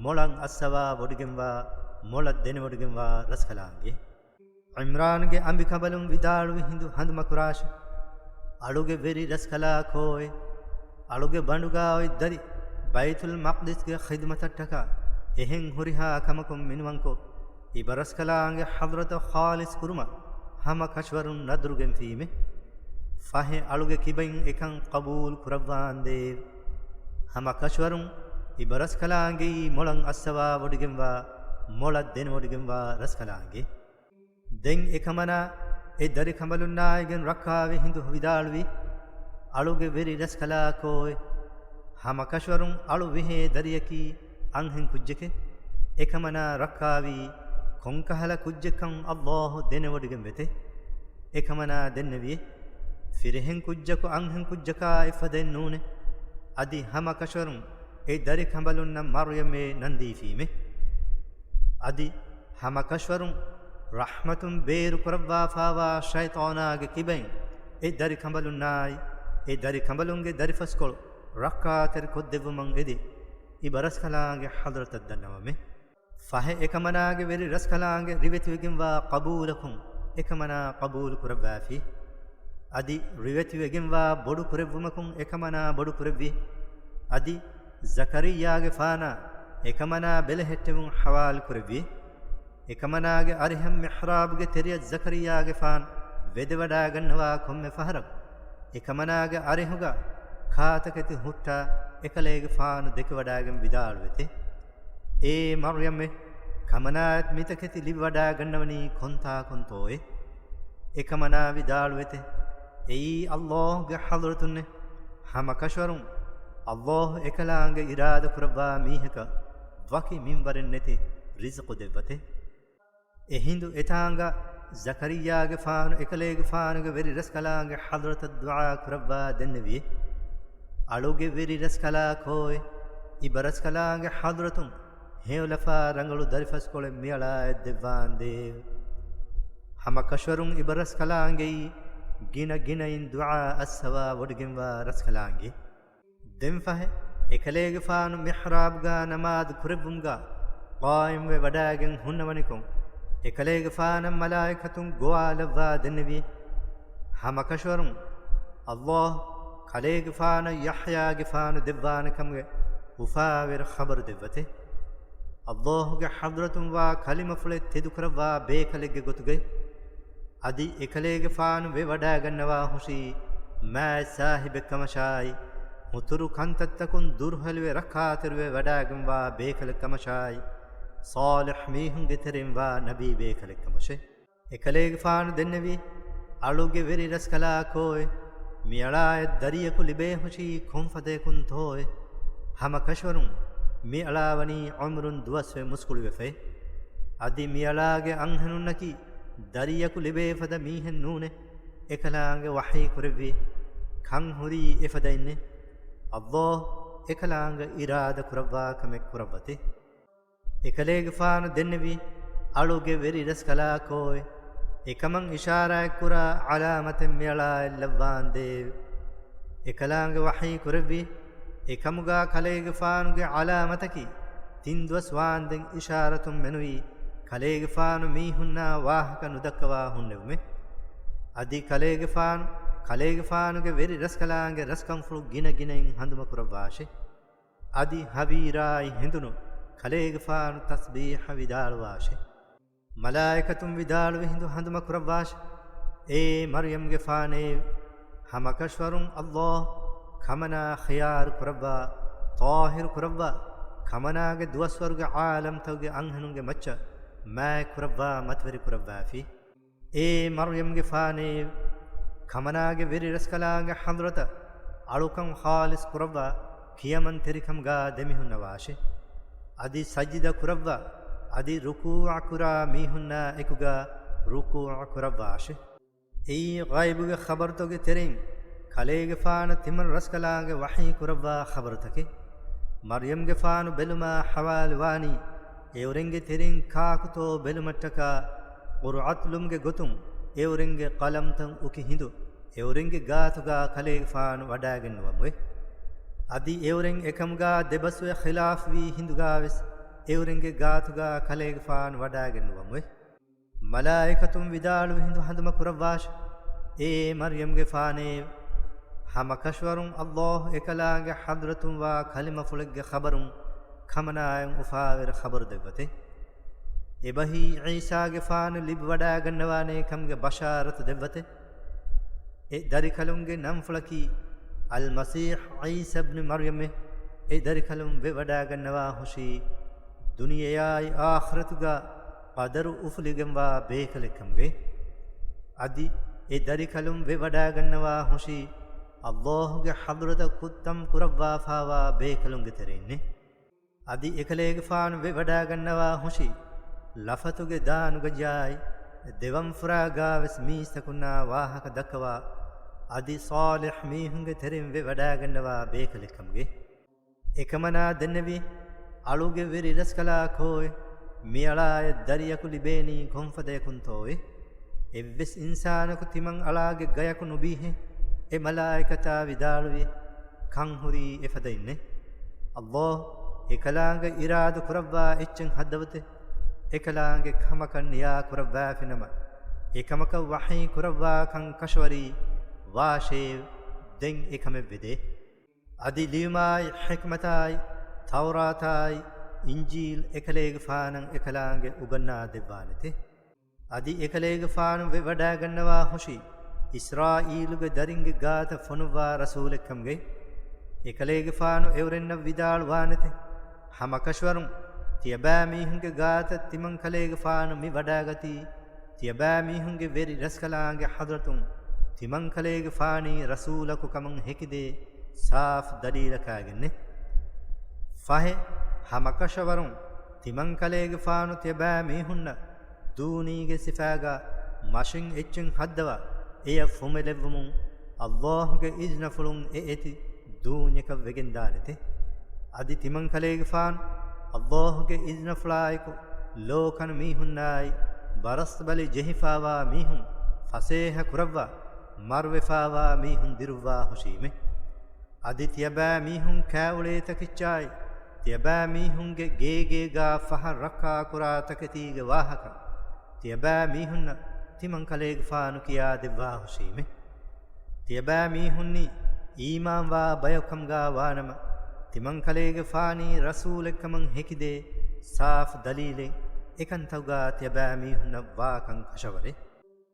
މޮޅަށް އައްސަވާ ވޮޑިގެންވާ، މޮޅަށް ދެނެވޮޑިގެންވާ ރަސްކަލާނގެ. ޢިމްރާންގެ އަނބިކަނބަލުން ވިދާޅުވި ހިނދު ހަނދުމަކުރާށި. އަޅުގެ ވެރި ރަސްކަލާކޯއޭ! އަޅުގެ ބަނޑުގާ އޮތް ދަރި ބައިތުލް މަޤްދިސްގެ ޚިދުމަތަށްޓަކާ އެހެން ހުރިހާ ކަމަކުން މިނިވަންކޮށް، އިބަރަސްކަލާނގެ ޙަޟްރަތަށް ޚާލިޞް ކުރުމަށް ހަމަ ކަށަވަރުން ނަދުރު ގެންފީމެ. ފަހެ އަޅުގެ ކިބައިން އެކަން ޤަބޫލު ކުރައްވާނދޭވެ! ހަމަ ކަށަވަރުން އިބަރަސްކަލާނގެއީ މޮޅަށް އައްސަވާ ވޮޑިގެންވާ، މޮޅަށް ދެނެވޮޑިގެންވާ ރަސްކަލާނގެ. ދެން އެކަމަނާ އެ ދަރިކަނބަލުންނާއިގެން ރައްކާވި ހިނދު ވިދާޅުވީ، އަޅުގެ ވެރި ރަސްކަލާކޯއޭ! ހަމަކަށަވަރުން އަޅު ވިހޭ ދަރިޔަކީ އަންހެން ކުއްޖެކޭ. އެކަމަނާ ރައްކާވީ، ކޮންކަހަލަ ކުއްޖެއްކަން ﷲ ދެނެވޮޑިގެން ވެތެ؟ އެކަމަނާ ދެންނެވިއޭ، ފިރިހެން ކުއްޖަކު އަންހެން ކުއްޖަކާ އެއްފަދައެއް ނޫނޭ. އަދި ހަމަކަށަވަރުން އެ ދަރިކަނބަލުންނަށް މަރްޔަމޭ ނަންދީފީމެ. އަދި ހަމަކަށަވަރުން ރަޙްމަތުން ބޭރުކުރައްވާފާވާ ޝައިޠާނާގެ ކިބައިން އެ ދަރިކަނބަލުންނާއި، އެ ދަރިކަނބަލުންގެ ދަރިފަސްކޮޅު ރައްކާތެރި ކޮށްދެއްވުމަށް އެދި، އިބަރަސްކަލާނގެ ޙަޟްރަތަށް ދަންނަވަމޭ. ފަހެ އެކަމަނާގެ ވެރި ރަސްކަލާނގެ ރިވެތިވެގެންވާ ޤަބޫލަކުން އެކަމަނާ ޤަބޫލު ކުރައްވާފި. އަދި ރިވެތިވެގެންވާ ބޮޑު ކުރެއްވުމަކުން އެކަމަނާ ބޮޑު ކުރެއްވި. އަދި ޒަކަރިއްޔާގެފާނާ އެކަމަނާ ބެލެހެއްޓެވުން ޙަވާލު ކުރެއްވި. އެކަމަނާގެ އަރިހަށް މިޙްރާބުގެ ތެރެޔަށް ޒަކަރިއްޔާގެފާނު ވެދެވަޑާގަންނަވާ ކޮންމެ ފަހަރަކު، އެކަމަނާގެ އަރިހުގަ ކާތަކެތި ހުއްޓާ އެކަލޭގެފާނު ދެކެވަޑާގެން ވިދާޅުވެތެ. އޭ މަރްޔަމްއޭ! ކަމަނާއަށް މިތަކެތި ލިބިވަޑާގަންނަވަނީ ކޮންތާކުންތޯއޭ؟ އެކަމަނާ ވިދާޅުވެތެ، އެއީ ﷲ ގެ ޙަޟްރަތުންނޭ. ހަމަކަށަވަރުން ﷲ އެކަލާނގެ އިރާދަކުރައްވާ މީހަކަށް ވަކި މިންވަރެއް ނެތި ރިޒުޤު ދެއްވަތެ. އެހިނދު އެތާނގަ ޒަކަރިއްޔާގެފާނު އެކަލޭގެފާނުގެ ވެރި ރަސްކަލާނގެ ޙަޟްރަތަށް ދުޢާ ކުރައްވާ ދެންނެވި. އަޅުގެ ވެރި ރަސްކަލާކޯއޭ! އިބަރަސްކަލާނގެ ޙަޟްރަތުން ހެޔޮލަފާ ރަނގަޅު ދަރިފަސްކޮޅެއް މިއަޅާއަށް ދެއްވާނދޭވެ! ހަމަކަށަވަރުން އިބަރަސްކަލާނގެއީ ގިނަ ގިނައިން ދުޢާ އައްސަވާ ވޮޑިގެންވާ ރަސްކަލާނގެ. ދެންފަހެ، އެކަލޭގެފާނު މިޙްރާބުގާ ނަމާދު ކުރެއްވުމުގާ ޤާއިމްވެ ވަޑާގެން ހުންނަވަނިކޮށް، އެކަލޭގެފާނަށް މަލާއިކަތުން ގޮވާލައްވާ ދެންނެވި. ހަމަކަށަވަރުން ﷲ ކަލޭގެފާނަށް ޔަޙްޔާގެފާނު ދެއްވާނެ ކަމުގެ އުފާވެރި ޚަބަރު ދެއްވަތެ. ﷲ ގެ ޙަޟްރަތުން ވާ ކަލިމަފުޅެއް ތެދުކުރައްވާ ބޭކަލެއްގެ ގޮތުގައި، އަދި އެކަލޭގެފާނު ވެވަޑާގަންނަވާ ހުށީ މާތް ސާހިބެއްކަމަށާއި، ހުތުރު ކަންތައްތަކުން ދުރުހެލިވެ ރައްކާތެރިވެ ވަޑާގެންވާ ބޭކަލެއްކަމަށާއި، ޞާލިޙް މީހުންގެ ތެރެއިން ވާ ނަބީ ބޭކަލެއްކަމަށެ. އެކަލޭގެފާނު ދެންނެވީ، އަޅުގެ ވެރި ރަސްކަލާކޯއޭ! މިއަޅާއަށް ދަރިޔަކު ލިބޭހުށީ ކޮންފަދަޔަކުންތޯއޭ؟ ހަމަކަށަވަރުން މިއަޅާވަނީ ޢުމުރުން ދުވަސްވެ މުސްކުޅިވެފައި. އަދި މިއަޅާގެ އަންހެނުންނަކީ ދަރިޔަކު ލިބޭފަދަ މީހެއް ނޫނޭ. އެކަލާނގެ ވަޙީ ކުރެއްވީ، ކަން ހުރީ އެފަދައިންނޭ. ﷲ އެކަލާނގެ އިރާދަ ކުރައްވާ ކަމެއް ކުރައްވަތެ. އެކަލޭގެފާނު ދެންނެވީ، އަޅުގެ ވެރި ރަސްކަލާކޯއޭ! އެކަމަށް އިޝާރާތްކުރާ ޢަލާމަތެއް މިއަޅާއަށް ލައްވާނދޭވެ! އެކަލާނގެ ވަޙީ ކުރެއްވީ، އެކަމުގާ ކަލޭގެފާނުގެ ޢަލާމަތަކީ ތިން ދުވަސް ވާންދެން އިޝާރަތުން މެނުވީ، ކަލޭގެފާނު މީހުންނާ ވާހަކަ ނުދައްކަވާ ހުންނެވުމޭ. އަދި ކަލޭގެފާނު، ކަލޭގެފާނުގެ ވެރި ރަސްކަލާނގެ ރަސްކަންފުޅު ގިނަ ގިނައިން ހަނދުމަކުރައްވާށޭ. އަދި ހަވީރާއި ހެނދުނު ކަލޭގެފާނު ތަސްބީޙަ ވިދާޅުވާށޭ. މަލާއިކަތުން ވިދާޅުވި ހިނދު ހަނދުމަ ކުރައްވާށޭ. އޭ މަރްޔަމްގެފާނޭ، ހަމަކަށަވަރުން ﷲ ކަމަނާ ޚިޔާރު ކުރައްވާ، ޠާހިރު ކުރައްވާ، ކަމަނާގެ ދުވަސްވަރުގެ ޢާލަމްތަކުގެ އަންހެނުންގެ މައްޗަށް މާތް ކުރައްވާ، މަތިވެރި ކުރައްވާފި. އޭ މަރްޔަމްގެފާނޭ، ކަމަނާގެ ވެރި ރަސްކަލާނގެ ޙަޟްރަތަށް އަޅުކަން ޚާލިޞް ކުރައްވާ، ކިޔަމަންތެރިކަމުގާ ދެމިހުންނަވާށެ. އަދި ސަޖިދަ ކުރައްވާ، އަދި ރުކޫޢަ ކުރާ މީހުންނާ އެކުގާ ރުކޫޢަ ކުރައްވާށެ. އެއީ ޣައިބުގެ ޚަބަރުތަކުގެ ތެރެއިން ކަލޭގެފާނަށް ތިމަން ރަސްކަލާނގެ ވަޙީ ކުރައްވާ ޚަބަރުތަކެއް. މަރްޔަމްގެފާނު ބެލުމާ ޙަވާލުވާނީ، އެއުރެންގެ ތެރެއިން ކާކުތޯ ބެލުމަށްޓަކާ، ޤުރުޢަތުލުމުގެ ގޮތުން އެއުރެންގެ ޤަލަމްތައް އުކި ހިނދު، އެއުރެންގެ ގާތުގާ ކަލޭގެފާނު ވަޑާގެންނުވަމުވެ. އަދި އެއުރެން އެކަމުގާ ދެބަސްވެ ޚިލާފްވީ ހިނދުގާވެސް، އެއުރެންގެ ގާތުގާ ކަލޭގެފާނު ވަޑާގެންނުވަމުވެ. މަލާއިކަތުން ވިދާޅުވި ހިނދު ހަނދުމަ ކުރައްވާށި. އޭ މަރްޔަމްގެފާނޭ، ހަމަކަށަވަރުން ﷲ އެކަލާނގެ ޙަޟްރަތުން ވާ ކަލިމަފުޅެއްގެ ޚަބަރުން ކަމަނާއަށް އުފާވެރި ޚަބަރު ދެއްވަތެ. އެބަހީ ޢީސާގެފާނު ލިބިވަޑާގަންނަވާނޭ ކަމުގެ ބަޝާރަތު ދެއްވަތެ. އެ ދަރިކަލުންގެ ނަންފުޅަކީ އަލްމަސީޙް ޢީސާ ބްނު މަރްޔަމެ. އެ ދަރިކަލުން ވެވަޑާގަންނަވާ ހުށީ ދުނިޔެޔާއި އާޚިރަތުގަ ޤަދަރު އުފުލިގެންވާ ބޭކަލެއްކަމުގެ. އަދި އެ ދަރިކަލުން ވެވަޑާގަންނަވާ ހުށީ ﷲ ގެ ޙަޟްރަތަށް ކުއްތަން ކުރައްވާފާވާ ބޭކަލުންގެ ތެރެއިންނެ. އަދި އެކަލޭގެފާނު ވެވަޑާގަންނަވާ ހުށީ ލަފަތުގެ ދާނުގަ ޖާއި ދެވަންފުރާގާވެސް މީސްތަކުންނާ ވާހަކަ ދައްކަވާ، އަދި ޞާލިޙް މީހުންގެ ތެރެއިން ވެވަޑާގަންނަވާ ބޭކަލެއްކަމުގެ. އެކަމަނާ ދެންނެވި، އަޅުގެ ވެރި ރަސްކަލާކޯއެ؟ މިއަޅާޔަށް ދަރިޔަކު ލިބޭނީ ކޮންފަދަޔަކުންތޯއެ؟ އެއްވެސް އިންސާނަކު ތިމަން އަޅާގެ ގަޔަކު ނުބީހެއް. އެ މަލާއިކަތާ ވިދާޅުވި، ކަންހުރީ އެފަދައިންނެ. ﷲ އެކަލާނގެ އިރާދަ ކުރައްވާ އެއްޗެއް ހައްދަވަތެ. އެކަލާނގެ ކަމަކަށް ނިޔާ ކުރައްވާފިނަމަ، އެކަމަކަށް ވަޙީ ކުރައްވާކަން ކަށަވަރީ، ވާށޭ، ދެން އެކަމެއް ވެދޭ. އަދި ލިޔުމާއި ޙިކްމަތާއި ތައުރާތާއި އިންޖީލް އެކަލޭގެފާނަށް އެކަލާނގެ އުގަންނާ ދެއްވާނެތެ. އަދި އެކަލޭގެފާނު ވެވަޑާގަންނަވާ ހުށީ އިސްރާއީލުގެ ދަރިންގެ ގާތަށް ފޮނުއްވާ ރަސޫލެއްކަމުގައި. އެކަލޭގެފާނު އެއުރެންނަށް ވިދާޅުވާނެތެ. ހަމަކަށަވަރުން ތިޔަބައިމީހުންގެ ގާތަށް ތިމަންކަލޭގެފާނު މި ވަޑާގަތީ، ތިޔަބައިމީހުންގެ ވެރި ރަސްކަލާނގެ ޙަޟްރަތުން ތިމަންކަލޭގެފާނީ ރަސޫލަކު ކަމަށް ހެކިދޭ ސާފް ދަލީލަކާގެންނެ. ފަހެ، ހަމަކަށަވަރުން ތިމަންކަލޭގެފާނު ތިޔަބައިމީހުންނަށް ދޫނީގެ ސިފާގަ މަށިން އެއްޗެއް ހައްދަވާ، އެޔަށް ފުމެލެއްވުމުން ﷲ ގެ އިޒްނަފުޅުން އެ އެތި ދޫންޏަކަށް ވެގެންދާނެތެ. އަދި ތިމަންކަލޭގެފާނު ﷲ ގެ އިޒްނަފުޅާއެކު ލޯ ކަނު މީހުންނާއި ބަރަސްބަލި ޖެހިފާވާ މީހުން ފަސޭހަ ކުރައްވާ، މަރުވެފާވާ މީހުން ދިރުއްވާ ހުށީމެ. އަދި ތިޔަބައިމީހުން ކާއުޅޭ ތަކެއްޗާއި، ތިޔަބައިމީހުންގެ ގޭގޭގާ ފަހަށް ރައްކާކުރާ ތަކެތީގެ ވާހަކަ ތިޔަބައިމީހުންނަށް ތިމަންކަލޭގެފާނު ކިޔާދެއްވާ ހުށީމެ. ތިޔަބައިމީހުންނީ އީމާންވާ ބަޔަކު ކަމުގާ ވާނަމަ، ތިމަންކަލޭގެފާނީ ރަސޫލެއްކަމަށް ހެކިދޭ ސާފް ދަލީލެއް އެކަންތަކުގާ ތިޔަބައިމީހުންނަށް ވާކަން ކަށަވަރޭ.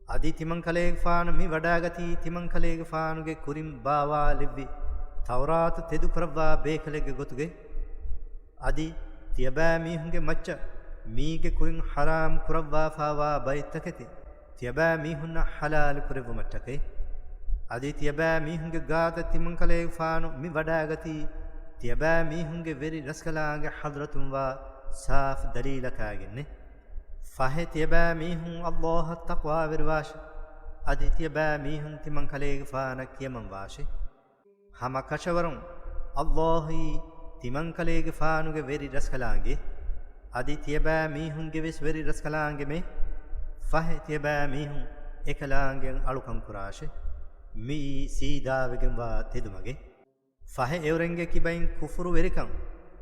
އަދި ތިމަންކަލޭގެފާނު މި ވަޑާގަތީ ތިމަންކަލޭގެފާނުގެ ކުރިން ބާވާލެއްވި ތައުރާތު ތެދުކުރައްވާ ބޭކަލެއްގެ ގޮތުގައި. އަދި ތިޔަބައިމީހުންގެ މައްޗަށް މީގެ ކުރިން ޙަރާމް ކުރައްވާފާވާ ބައެއް ތަކެތި ތިޔަބައިމީހުންނަށް ޙަލާލު ކުރެއްވުމަށްޓަކައި. އަދި ތިޔަބައިމީހުންގެ ގާތަށް ތިމަންކަލޭގެފާނު މި ވަޑާގަތީ ތިޔަބައިމީހުންގެ ވެރި ރަސްކަލާނގެ ޙަޟްރަތުންވާ ސާފް ދަލީލަކާގެންނެ. ފަހެ ތިޔަބައިމީހުން ﷲ އަށް ތަޤްވާވެރިވާށި. އަދި ތިޔަބައިމީހުން ތިމަންކަލޭގެފާނަށް ކިޔަމަންވާށި. ހަމަކަށަވަރުން ﷲ އީ ތިމަންކަލޭގެފާނުގެ ވެރި ރަސްކަލާނގެ، އަދި ތިޔަބައިމީހުންގެވެސް ވެރި ރަސްކަލާނގެމެ. ފަހެ ތިޔަބައިމީހުން އެކަލާނގެއަށް އަޅުކަން ކުރާށި. މިއީ ސީދާވެގެންވާ ތެދުމަގެއް. ފަހެ އެއުރެންގެ ކިބައިން ކުފުރުވެރިކަން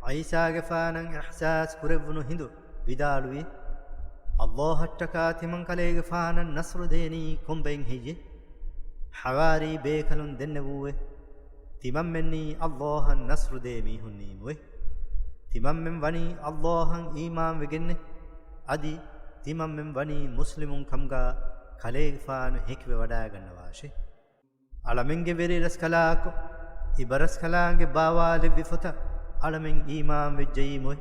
ޢީސާގެފާނަށް އިޙްސާސް ކުރެއްވުނު ހިނދު ވިދާޅުވި، ﷲ އަށްޓަކާ ތިމަންކަލޭގެފާނަށް ނަޞްރު ދޭނީ ކޮންބައިން ހެއްޔެ؟ ޙަވާރީ ބޭކަލުން ދެންނެވޫއެވެ. ތިމަންމެންނީ ﷲ އަށް ނަޞްރު ދޭ މީހުންނީމުވެ. ތިމަންމެން ވަނީ ﷲ އަށް އީމާންވެގެންނެ. އަދި ތިމަންމެން ވަނީ މުސްލިމުން ކަމުގާ ކަލޭގެފާނު ހެކިވެވަޑައިގަންނަވާށި. އަޅަމެންގެ ވެރިރަސްކަލާކޮ، އިބަރަސްކަލާނގެ ބާވާލެއްވި ފޮތަށް އަޅަމެން އީމާންވެއްޖައީމުއެ.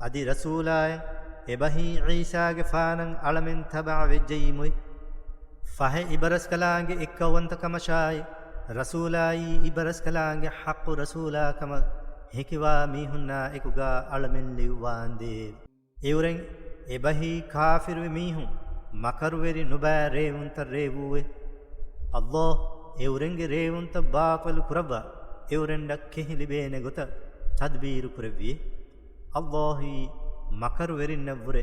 އަދި ރަސޫލާއެއް، އެބަހީ ޢީސާގެފާނަށް އަޅަމެން ތަބަޢަވެއްޖައީމުއެ. ފަހެ އިބަރަސްކަލާނގެ އެއްކައުވަންތަކަމަށާއި، ރަސޫލާއީ އިބަރަސްކަލާނގެ ޙައްޤު ރަސޫލާކަމަށް ހެކިވާ މީހުންނާ އެކުގާ އަޅަމެން ލިޔުއްވާނދޭ. އެއުރެން އެބަހީ ކާފިރުވި މީހުން މަކަރުވެރި ނުބައި ރޭވުންތައް ރޭވުއެ. ﷲ އެއުރެންގެ ރޭވުންތައް ބާޠިލު ކުރައްވާ، އެއުރެންނަށް ކެހިލިބޭނެ ގޮތަށް ތަދްބީރު ކުރެއްވިއެ. ﷲ އީ މަކަރުވެރިންނަށްވުރެ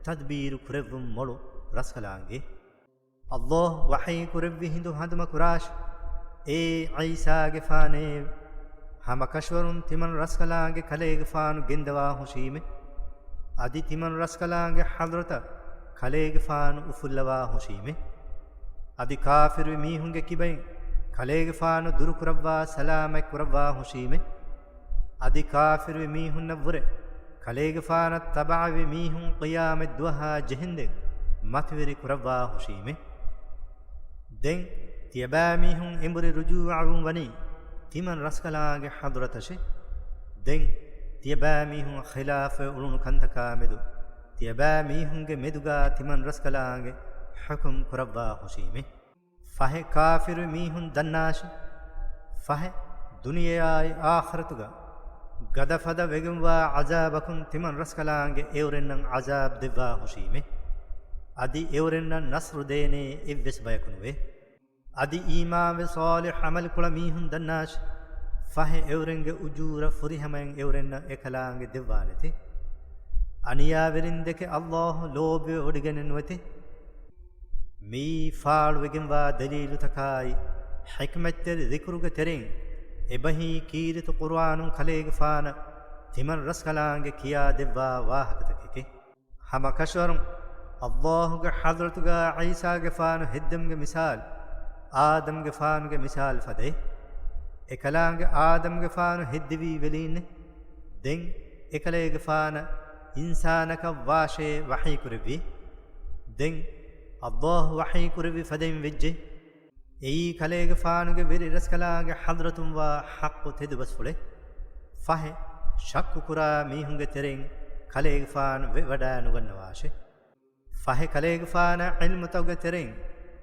ތަދްބީރު ކުރެއްވުން މޮޅު ރަސްކަލާނގެ. ﷲ ވަޙީ ކުރެއްވި ހިނދު ހަނދުމަ ކުރާށި، އޭ ޢީސާގެފާނޭ! ހަމަކަށަވަރުން ތިމަން ރަސްކަލާނގެ ކަލޭގެފާނު ގެންދަވާ ހުށީމެ. އަދި ތިމަން ރަސްކަލާނގެ ޙަޟްރަތަށް ކަލޭގެފާނު އުފުއްލަވާ ހުށީމެ. އަދި ކާފިރުވި މީހުންގެ ކިބައިން ކަލޭގެފާނު ދުރުކުރައްވާ ސަލާމަތް ކުރައްވާ ހުށީމެ. އަދި ކާފިރުވި މީހުންނަށްވުރެ ކަލޭގެފާނަށް ތަބަޢަވި މީހުން ޤިޔާމަތްދުވަހާ ޖެހެންދެން މަތިވެރި ކުރައްވާ ހުށީމެ. ދެން ތިޔަބައިމީހުން އެނބުރި ރުޖޫޢަވުން ވަނީ ތިމަން ރަސްކަލާނގެ ޙަޟްރަތަށެ. ދެން ތިޔަބައިމީހުން ޚިލާފަށް އުޅުނު ކަންތަކާ މެދު ތިޔަބައިމީހުންގެ މެދުގާ ތިމަން ރަސްކަލާނގެ ޙުކުމް ކުރައްވާ ހުށީމެ. ފަހެ ކާފިރު މީހުން ދަންނާށި. ފަހެ ދުނިޔެއާއި އާޚިރަތުގަ ގަދަފަދަ ވެގެންވާ ޢަޒާބަކުން ތިމަން ރަސްކަލާނގެ އެއުރެންނަށް ޢަޒާބް ދެއްވާ ހުށީމެ. އަދި އެއުރެންނަށް ނަޞްރު ދޭނޭ އެއްވެސް ބަޔަކު ނުވޭ. އަދި އީމާންވެ ޞާލިޙް ޢަމަލުކުޅަ މީހުން ދަންނާށި. ފަހެ އެއުރެންގެ އުޖޫރަ ފުރިހަމައިން އެއުރެންނަށް އެކަލާނގެ ދެއްވާނެތެ. އަނިޔާވެރިން ދެކެ ﷲ ލޯބިވެވޮޑިގެނެއް ނުވެތެ. މިއީ ފާޅުވެގެންވާ ދަލީލުތަކާއި، ޙިކްމަތްތެރި ޛިކުރުގެ ތެރެއިން، އެބަހީ ކީރިތި ޤުރުއާނުން ކަލޭގެފާނަށް ތިމަން ރަސްކަލާނގެ ކިޔާދެއްވާ ވާހަކަތަކެކެ. ހަމަކަށަވަރުން، ﷲގެ ޙަޟްރަތުގާ ޢީސާގެފާނު ހެއްދުމުގެ މިސާލު، އާދަމްގެފާނުގެ މިސާލު ފަދައިން. އެކަލާނގެ އާދަމްގެފާނު ހެއްދެވީ ވެލީންނެ. ދެން އެކަލޭގެފާނަށް އިންސާނަކަށް ވާށޭ ވަޙީ ކުރެއްވި. ދެން ﷲ ވަޙީ ކުރެއްވި ފަދައިން ވެއްޖެ. އެއީ ކަލޭގެފާނުގެ ވެރި ރަސްކަލާނގެ ޙަޟްރަތުން ވާ ޙައްޤު ތެދުބަސްފުޅެއް. ފަހެ، ޝައްކު ކުރާ މީހުންގެ ތެރެއިން ކަލޭގެފާނު ވެވަޑައި ނުގަންނަވާށެ. ފަހެ ކަލޭގެފާނަށް ޢިލްމުތަކުގެ ތެރެއިން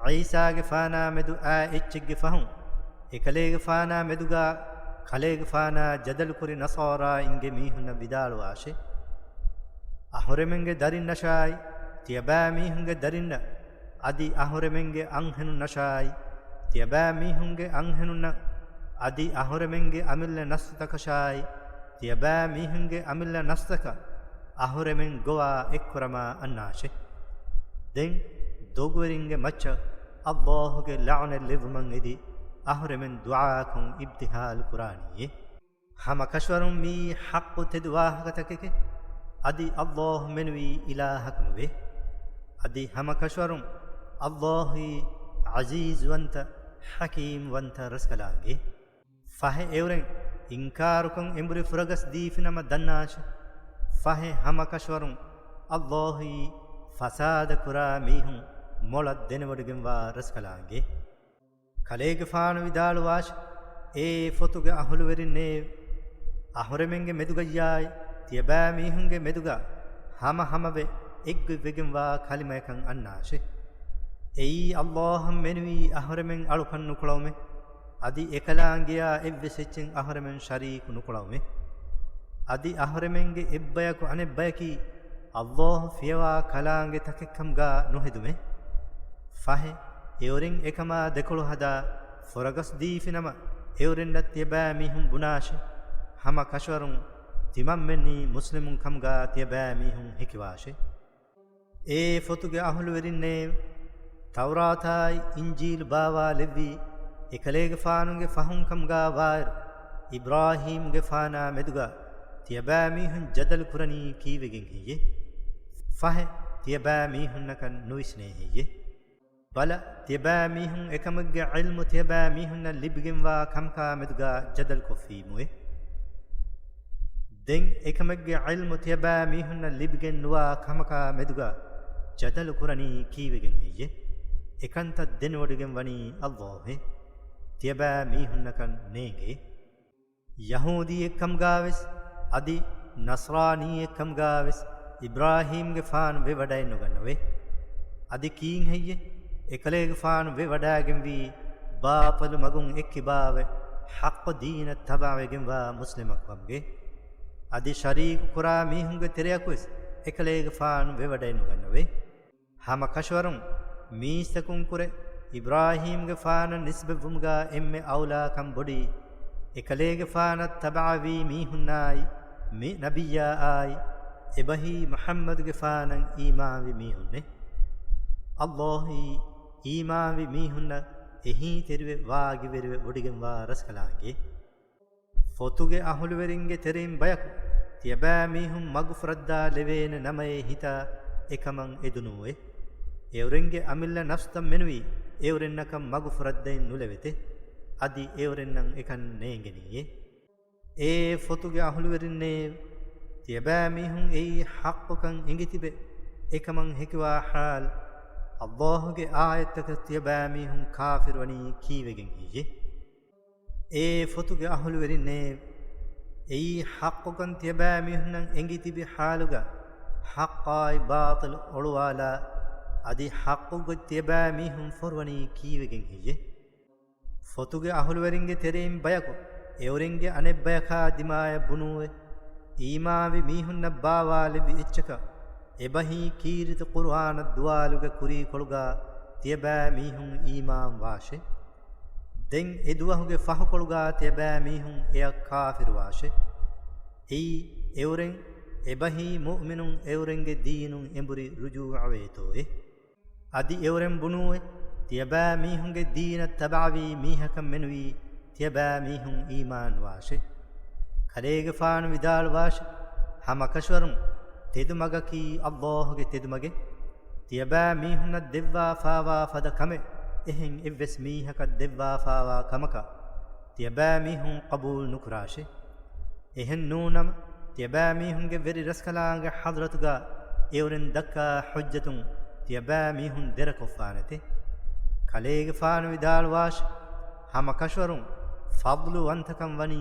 ޢީސާގެފާނާ މެދު އާ އެއްޗެއްގެ ފަހުން، އެކަލޭގެފާނާ މެދުގާ ކަލޭގެފާނާ ޖަދަލުކުރި ނަޞާރާއިންގެ މީހުންނަށް ވިދާޅުވާށެ. އަހުރެމެންގެ ދަރިންނަށާއި، ތިޔަބައިމީހުންގެ ދަރިންނަށް، އަދި އަހުރެމެންގެ އަންހެނުންނަށާއި، ތިޔަބައިމީހުންގެ އަންހެނުންނަށް، އަދި އަހުރެމެންގެ އަމިއްލަ ނަސްލުތަކަށާއި، ތިޔަބައިމީހުންގެ އަމިއްލަ ނަސްލަކަށް، އަހުރެމެން ގޮވާ އެއްކުރަމާ އަންނާށެ. ދެން ދޮގުވެރިންގެ މައްޗަށް ﷲގެ ލަޢުނަތް ލެއްވުމަށް އެދި، އަހުރެމެން ދުޢާކޮށް އިބްތިހާލު ކުރާނީއޭ. ހަމަކަށަވަރުން މިއީ ޙައްޤު ތެދު ވާހަކަތަކެކޭ. އަދި ﷲ މެނުވީ އިލާހަކު ނުވޭ. އަދި ހަމަކަށަވަރުން ﷲ އީ ޢަޒީޒުވަންތަ، ޙަކީމްވަންތަ ރަސްކަލާނގެ. ފަހެ އެއުރެން އިންކާރުކޮށް އެނބުރި ފުރަގަސް ދީފިނަމަ ދަންނާށެ. ފަހެ ހަމަކަށަވަރުން ﷲ އީ ފަސާދަ ކުރާ މީހުން މޮޅަށް ދެނެވޮޑިގެންވާ ރަސްކަލާނގެ. ކަލޭގެފާނު ވިދާޅުވާށި، އޭ ފޮތުގެ އަހުލުވެރިންނޭ! އަހުރެމެންގެ މެދުގައްޔާއި، ތިޔަބައިމީހުންގެ މެދުގަ ހަމަހަމަވެ އެއްގޮތްވެގެންވާ ކަލިމަޔަކަށް އަންނާށެ. އެއީ ﷲ އަށް މެނުވީ އަހުރެމެން އަޅުކަން ނުކުޅައުމެ، އަދި އެކަލާނގެޔާ އެއްވެސް އެއްޗެއް އަހުރެމެން ޝަރީކު ނުކުޅައުމެ. އަދި އަހުރެމެންގެ އެއްބަޔަކު އަނެއްބަޔަކީ ﷲ ފިޔަވާ ކަލާނގެ ތަކެއްކަމުގާ ނުހެދުމެ. ފަހެ، އެއުރެން އެކަމާ ދެކޮޅު ހަދާ ފުރަގަސް ދީފިނަމަ، އެއުރެންނަށް ތިޔަބައިމީހުން ބުނާށެ. ހަމަ ކަށަވަރުން ތިމަންމެންނީ މުސްލިމުން ކަމުގާ ތިޔަބައިމީހުން ހެކިވާށެ. އޭ ފޮތުގެ އަހުލުވެރިންނޭ! ތައުރާތާއި އިންޖީލު ބާވާލެއްވީ އެކަލޭގެފާނުގެ ފަހުން ކަމުގާ ވާއިރު، އިބްރާހީމްގެފާނާ މެދުގާ ތިޔަބައިމީހުން ޖަދަލު ކުރަނީ ކީއްވެގެން ހެއްޔެ؟ ފަހެ، ތިޔަބައިމީހުންނަކަށް ނުވިސްނޭ ހެއްޔެ؟ ބަލަ، ތިޔަބައިމީހުން އެކަމެއްގެ ޢިލްމު ތިޔަބައިމީހުންނަށް ލިބިގެންވާ ކަމަކާ މެދުގާ ޖަދަލުކޮށްފީމުއެ. ދެން އެކަމެއްގެ ޢިލްމު ތިޔަބައިމީހުންނަށް ލިބިގެން ނުވާ ކަމަކާ މެދުގާ ޖަދަލު ކުރަނީ ކީއްވެގެން ހެއްޔެ؟ އެކަންތައް ދެނެވޮޑިގެން ވަނީ އައްލާހެ. ތިޔަބައިމީހުންނަކަށް ނޭނގޭ. ޔަހޫދީއެއްކަމުގާވެސް އަދި ނަޞްރާނީއެއްކަމުގާވެސް އިބްރާހީމްގެފާނު ވެވަޑައެއްނުގަންނަވޭ. އަދި ކީއްހެއްޔެ؟ އެކަލޭގެފާނު ވެވަޑައިގެންވީ ބާޠިލު މަގުން އެއްކިބާވެ، ޙައްޤު ދީނަށް ތަބަޢަވެގެންވާ މުސްލިމަކު ކަމުގެ. އަދި ޝަރީކު ކުރާ މީހުންގެ ތެރެއަކުވެސް އެކަލޭގެފާނު ވެވަޑައެއްނުގަންނަވޭ. ހަމަ ކަށަވަރުން މީސްތަކުން ކުރެ އިބްރާހީމްގެފާނަށް ނިސްބަތްވުމުގާ އެންމެ އައުލާކަން ބޮޑީ، އެކަލޭގެފާނަށް ތަބަޢަވީ މީހުންނާއި، މި ނަބިއްޔާއާއި، އެބަހީ މުޙައްމަދުގެފާނަށް އީމާންވި މީހުންނޭ. އައްލާހީ އީމާންވި މީހުންނަށް އެހީތެރިވެ ވާގިވެރިވެ ވޮޑިގެންވާ ރަސްކަލާނގެ. ފޮތުގެ އަހުލުވެރިންގެ ތެރެއިން ބަޔަކު ތިޔަބައިމީހުން މަގުފުރައްދާލެވޭނެ ނަމައޭ ހިތާ އެކަމަށް އެދުނޫވޭ. އެއުރެންގެ އަމިއްލަ ނަފްސުތައް މެނުވީ އެއުރެންނަކަށް މަގުފުރައްދައެއް ނުލެވެތެ. އަދި އެއުރެންނަށް އެކަން ނޭނގެނީއޭ. އޭ ފޮތުގެ އަހުލުވެރިންނޭ! ތިޔަބައިމީހުން އެއީ ޙައްޤުކަން އެނގިތިބެ އެކަމަށް ހެކިވާ ޙާލު، އައްލާހުގެ އާޔަތްތަކަށް ތިޔަބައިމީހުން ކާފިރުވަނީ ކީއްވެގެން ހެއްޔެ؟ އޭ ފޮތުގެ އަހުލުވެރިންނޭ! އެއީ ޙައްޤުކަން ތިޔަބައިމީހުންނަށް އެނގިތިބި ޙާލުގަ، ޙައްޤާއި ބާޠިލު އޮޅުވާލާ، އަދި ޙައްޤުގަ ތިޔަބައިމީހުން ފޮރުވަނީ ކީއްވެގެން ހެއްޔެ؟ ފޮތުގެ އަހުލުވެރިންގެ ތެރެއިން ބަޔަކު އެއުރެންގެ އަނެއްބަޔަކާ ދިމާޔަށް ބުނޫވެ، އީމާންވި މީހުންނަށް ބާވާލެއްވި އެއްޗަކަށް، އެބަހީ ކީރިތި ޤުރުއާނަށް ދުވާލުގެ ކުރީކޮޅުގާ ތިޔަބައިމީހުން އީމާން ވާށޭ. ދެން އެ ދުވަހުގެ ފަހުކޮޅުގާ ތިޔަބައިމީހުން އެއަށް ކާފިރުވާށޭ. އެއީ އެއުރެން އެބަހީ މުއުމިނުން އެއުރެންގެ ދީނުން އެނބުރި ރުޖޫޢަވޭތޯއޭ. އަދި އެއުރެން ބުނޫއެ، ތިޔަބައިމީހުންގެ ދީނަށް ތަބަޢަވީ މީހަކަށް މެނުވީ ތިޔަބައިމީހުން އީމާންވާށޭ. ކަލޭގެފާނު ވިދާޅުވާށޭ، ހަމަކަށަވަރުން ތެދުމަގަކީ އައްލާހުގެ ތެދުމަގެއް. ތިޔަބައިމީހުންނަށް ދެއްވާފާވާ ފަދަ ކަމެއް އެހެން އެއްވެސް މީހަކަށް ދެއްވާފާވާ ކަމަކަށް ތިޔަބައިމީހުން ޤަބޫލު ނުކުރާށޭ. އެހެން ނޫނަމަ، ތިޔަބައިމީހުންގެ ވެރި ރަސްކަލާނގެ ޙަޟްރަތުގާ އެއުރެން ދައްކާ ޙުއްޖަތުން ތިޔަބައިމީހުން ދެރަކޮށްފާނެތެ. ކަލޭގެފާނު ވިދާޅުވާށި، ހަމަކަށަވަރުން ފަޟްލުވަންތަކަން ވަނީ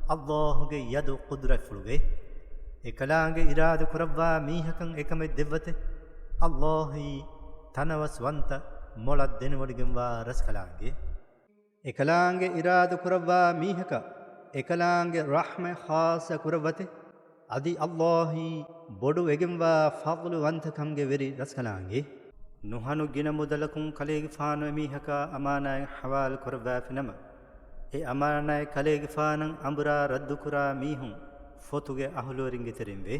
އައްލާހުގެ ޔަދު ޤުދުރަތްފުޅުގައި. އެކަލާނގެ އިރާދަ ކުރައްވާ މީހަކަށް އެކަމެއް ދެއްވަތެ. އައްލާހީ ތަނަވަސްވަންތަ މޮޅަށް ދެނެވޮޑިގެންވާ ރަސްކަލާނގެ. އެކަލާނގެ އިރާދަ ކުރައްވާ މީހަކަށް އެކަލާނގެ ރަޙްމަތް ޚާއްޞަ ކުރައްވަތެ. އަދި އައްލާހީ ބޮޑު ވެގެންވާ ފަޟްލުވަންތަކަމުގެ ވެރި ރަސްކަލާނގެ. ނުހަނު ގިނަ މުދަލަކުން ކަލޭގެފާނު އެމީހަކާ އަމާނާތް ޙަވާލު ކުރައްވާފިނަމަ، އެ އަމާނާތް ކަލޭގެފާނަށް އަނބުރާ ރައްދުކުރާ މީހުން ފޮތުގެ އަހުލުވެރިންގެ ތެރެއިންވޭ.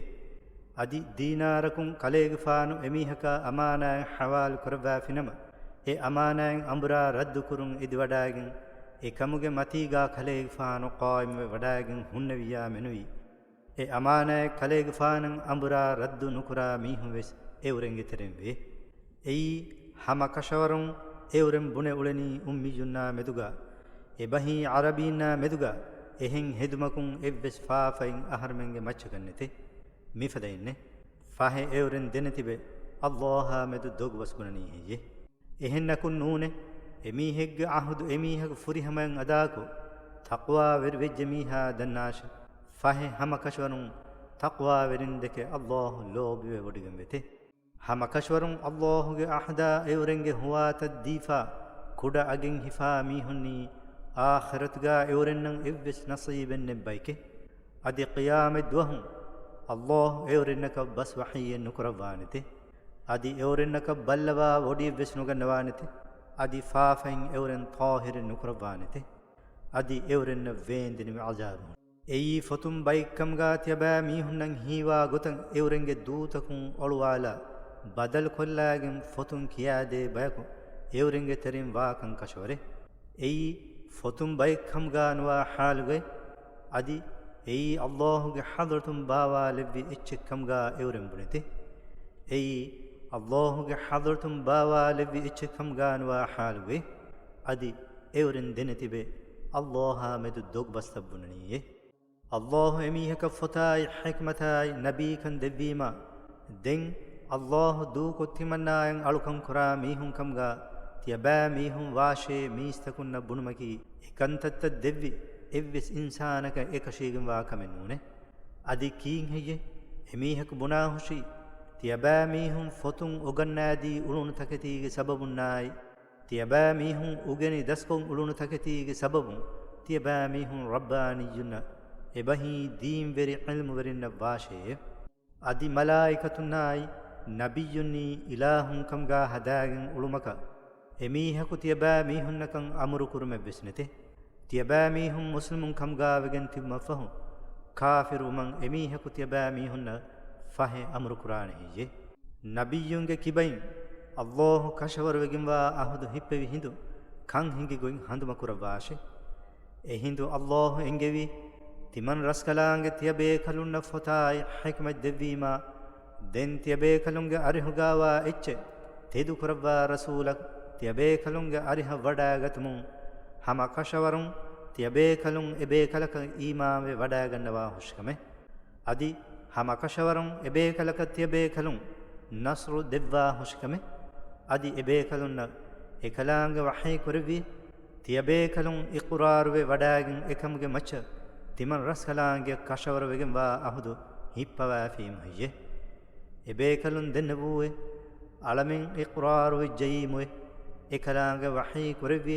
އަދި ދީނާރަކުން ކަލޭގެފާނު އެމީހަކާ އަމާނާތް ޙަވާލު ކުރައްވާފިނަމަ، އެ އަމާނާތް އަނބުރާ ރައްދުކުރުން އެދިވަޑާގެން، އެކަމުގެ މަތީގާ ކަލޭގެފާނު ޤާއިމުވެ ވަޑާގެން ހުންނެވިއްޔާ މެނުވީ، އެ އަމާނާތް ކަލޭގެފާނަށް އަނބުރާ ރައްދު ނުކުރާ މީހުން ވެސް އެއުރެންގެ ތެރެއިންވޭ. އެއީ، ހަމަކަށަވަރުން އެއުރެން ބުނެ އުޅެނީ އުއްމިއްޔުންނާ މެދުގާ، އެބަހީ ޢަރަބީންނާ މެދުގާ އެހެން ހެދުމަކުން އެއްވެސް ފާފައިން އަހަރުމެންގެ މައްޗަކަށްނެތެ. މިފަދައިންނެ. ފަހެ އެއުރެން ދެނެތިބެ އައްލާހާ މެދު ދޮގުބަސް ބުނަނީ ހެއްޔެ؟ އެހެންނަކުން ނޫނޭ، އެމީހެއްގެ ޢަހުދު އެމީހަކު ފުރިހަމައިން އަދާކޮށް، ތަޤްވާވެރިވެއްޖެ މީހާ ދަންނާށެ. ފަހެ ހަމަކަށަވަރުން ތަޤްވާވެރިންދެކެ އައްލާހު ލޯބިވެވޮޑިގެންވެތެ. ހަމަކަށަވަރުން އައްލާހުގެ ޢަހްދާ އެއުރެންގެ ހުވާތައް ދީފާ، ކުޑަ އަގެއް ހިފާ މީހުންނީ، އާޚިރަތުގާ އެއުރެންނަށް އެއްވެސް ނަޞީބެއް ނެއްބައެކޭ. އަދި ޤިޔާމަތް ދުވަހު އައްލާހު އެއުރެންނަކަށް ބަސް ވަޙީއެއް ނުކުރައްވާނެތެ. އަދި އެއުރެންނަކަށް ބައްލަވާ ވޮޑިއެއްވެސް ނުގަންނަވާނެތެ. އަދި ފާފައިން އެއުރެން ޠާހިރެއް ނުކުރައްވާނެތެ. އަދި އެއުރެންނަށް ވޭންދެނިވި ޢަޒާބު. އެއީ ފޮތުން ބައެއްކަމުގާ ތިޔަބައިމީހުންނަށް ހީވާ ގޮތަށް އެއުރެންގެ ދޫތަކުން އޮޅުވާލާ، ބަދަލުކޮށްލާގެން ފޮތުން ކިޔާދޭ ބަޔަކު އެއުރެންގެ ތެރެއިން ވާކަން ކަށަވަރޭ. އެއީ ފޮތުން ބައެއްކަމުގާ ނުވާ ޙާލުގައި، އަދި އެއީ އައްލާހުގެ ޙަޟްރަތުން ބާވާލެއްވި އެއްޗެއްކަމުގާ އެއުރެން ބުނެތެ. އެއީ އައްލާހުގެ ޙަޟްރަތުން ބާވާލެއްވި އެއްޗެއްކަމުގާ ނުވާ ޙާލުގައި، އަދި އެއުރެން ދެނެތިބެ އައްލާހާ މެދު ދޮގުބަސްތައް ބުނަނީއޭ. އައްލާހު އެމީހަކަށް ފޮތާއި ޙިކްމަތާއި ނަބީކަން ދެއްވީމާ، ދެން އައްލާހު ދޫކޮށް ތިމަންނާއަށް އަޅުކަން ކުރާ މީހުންކަމުގާ ތިޔަބައިމީހުން ވާށޭ މީސްތަކުންނަށް ބުނުމަކީ އެ ކަންތައްތައް ދެއްވި އެއްވެސް އިންސާނަކަށް އެކަށީގެންވާ ކަމެއް ނޫނޭ. އަދި ކީއްހެއްޔޭ؟ އެމީހަކު ބުނާހުށީ، ތިޔަބައިމީހުން ފޮތުން އުގަންނާދީ އުޅުނު ތަކެތީގެ ސަބަބުންނާއި، ތިޔަބައިމީހުން އުގެނި ދަސްކޮށް އުޅުނު ތަކެތީގެ ސަބަބުން ތިޔަބައިމީހުން ރައްބާނިއްޔުންނަށް، އެބަހީ ދީންވެރި ޢިލްމުވެރިންނަށް ވާށޭ. އަދި މަލާއިކަތުންނާއި ނަބިއްޔުންނީ އިލާހުން ކަމުގާ ހަދާގެން އުޅުމަކަށް، އެމީހަކު ތިޔަބައިމީހުންނަކަށް އަމުރު ކުރުމެއްވެސް ނެތޭ. ތިޔަބައިމީހުން މުސްލިމުން ކަމުގާ ވެގެން ތިބުމަށްފަހު، ކާފިރުވުމަށް އެމީހަކު ތިޔަބައިމީހުންނަށް ފަހެ އަމުރު ކުރާނެ ހެއްޔޭ؟ ނަބިއްޔުންގެ ކިބައިން އައްލާހު ކަށަވަރުވެގެންވާ އަހުދު ހިއްޕެވި ހިނދު ކަން ހިނގި ގޮތް ހަނދުމަކުރައްވާށޭ. އެހިނދު އައްލާހު އެންގެވީ، ތިމަން ރަސްކަލާނގެ ތިޔަބޭކަލުންނަށް ފޮތާއި ޙިކްމަތް ދެއްވީމާ، ދެން ތިޔަބޭކަލުންގެ އަރިހުގާވާ އެއްޗެއް ތެދުކުރައްވާ ރަސޫލަކު ތިޔަބޭކަލުންގެ އަރިހަށް ވަޑައިގަތުމުން، ހަމަ ކަށަވަރުން ތިޔަބޭކަލުން އެބޭކަލަކަށް އީމާންވެ ވަޑައިގަންނަވާ ހުށިކަމެއް. އަދި ހަމަ ކަށަވަރުން އެބޭކަލަކަށް ތިޔަބޭކަލުން ނަޞްރު ދެއްވާ ހުށިކަމެއް. އަދި އެބޭކަލުންނަށް އެކަލާނގެ ވަޙީ ކުރެއްވި، ތިޔަބޭކަލުން އިޤުރާރުވެ ވަޑައިގެން އެކަމުގެ މައްޗަށް ތިމަން ރަސްކަލާނގެ ކަށަވަރުވެގެންވާ އަހުދު ހިއްޕަވައިފީމު ހެއްޔޭ؟ އެބޭކަލުން ދެންނެވޫއޭ، އަޅަމެން އިޤުރާރުވެއްޖައީމުއޭ، އެކަލާނގެ ވަޙީ ކުރެއްވި،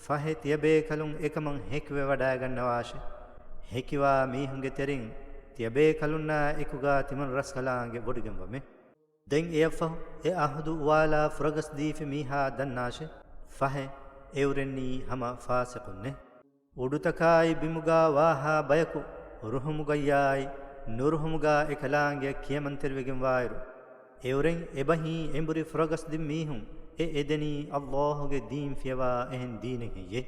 ފަހެ ތިޔަބޭކަލުން އެކަމަށް ހެކިވެ ވަޑައިގަންނަވާށޭ. ހެކިވާ މީހުންގެ ތެރެއިން ތިޔަބޭކަލުންނާ އެކުގާ ތިމަން ރަސްކަލާނގެ ވޮޑިގެންވަމޭ. ދެން އެއަށްފަހު އެ އަހުދު އުވާލާ ފުރަގަސްދީފި މީހާ ދަންނާށޭ، ފަހެ އެއުރެންނީ ހަމަ ފާސިޤުންނޭ. އުޑުތަކާއި ބިމުގާ ވާހާ ބަޔަކު ރުހުމުގައްޔާއި ނުރުހުމުގާ އެކަލާނގެއަށް ކިޔަމަންތެރިވެގެންވާއިރު، އެއުރެން އެބަހީ އެނބުރި ފުރަގަސްދިން މީހުން އެ އެދެނީ އައްލާހުގެ ދީން ފިޔަވާ އެހެން ދީނެއް ހެއްޔޭ؟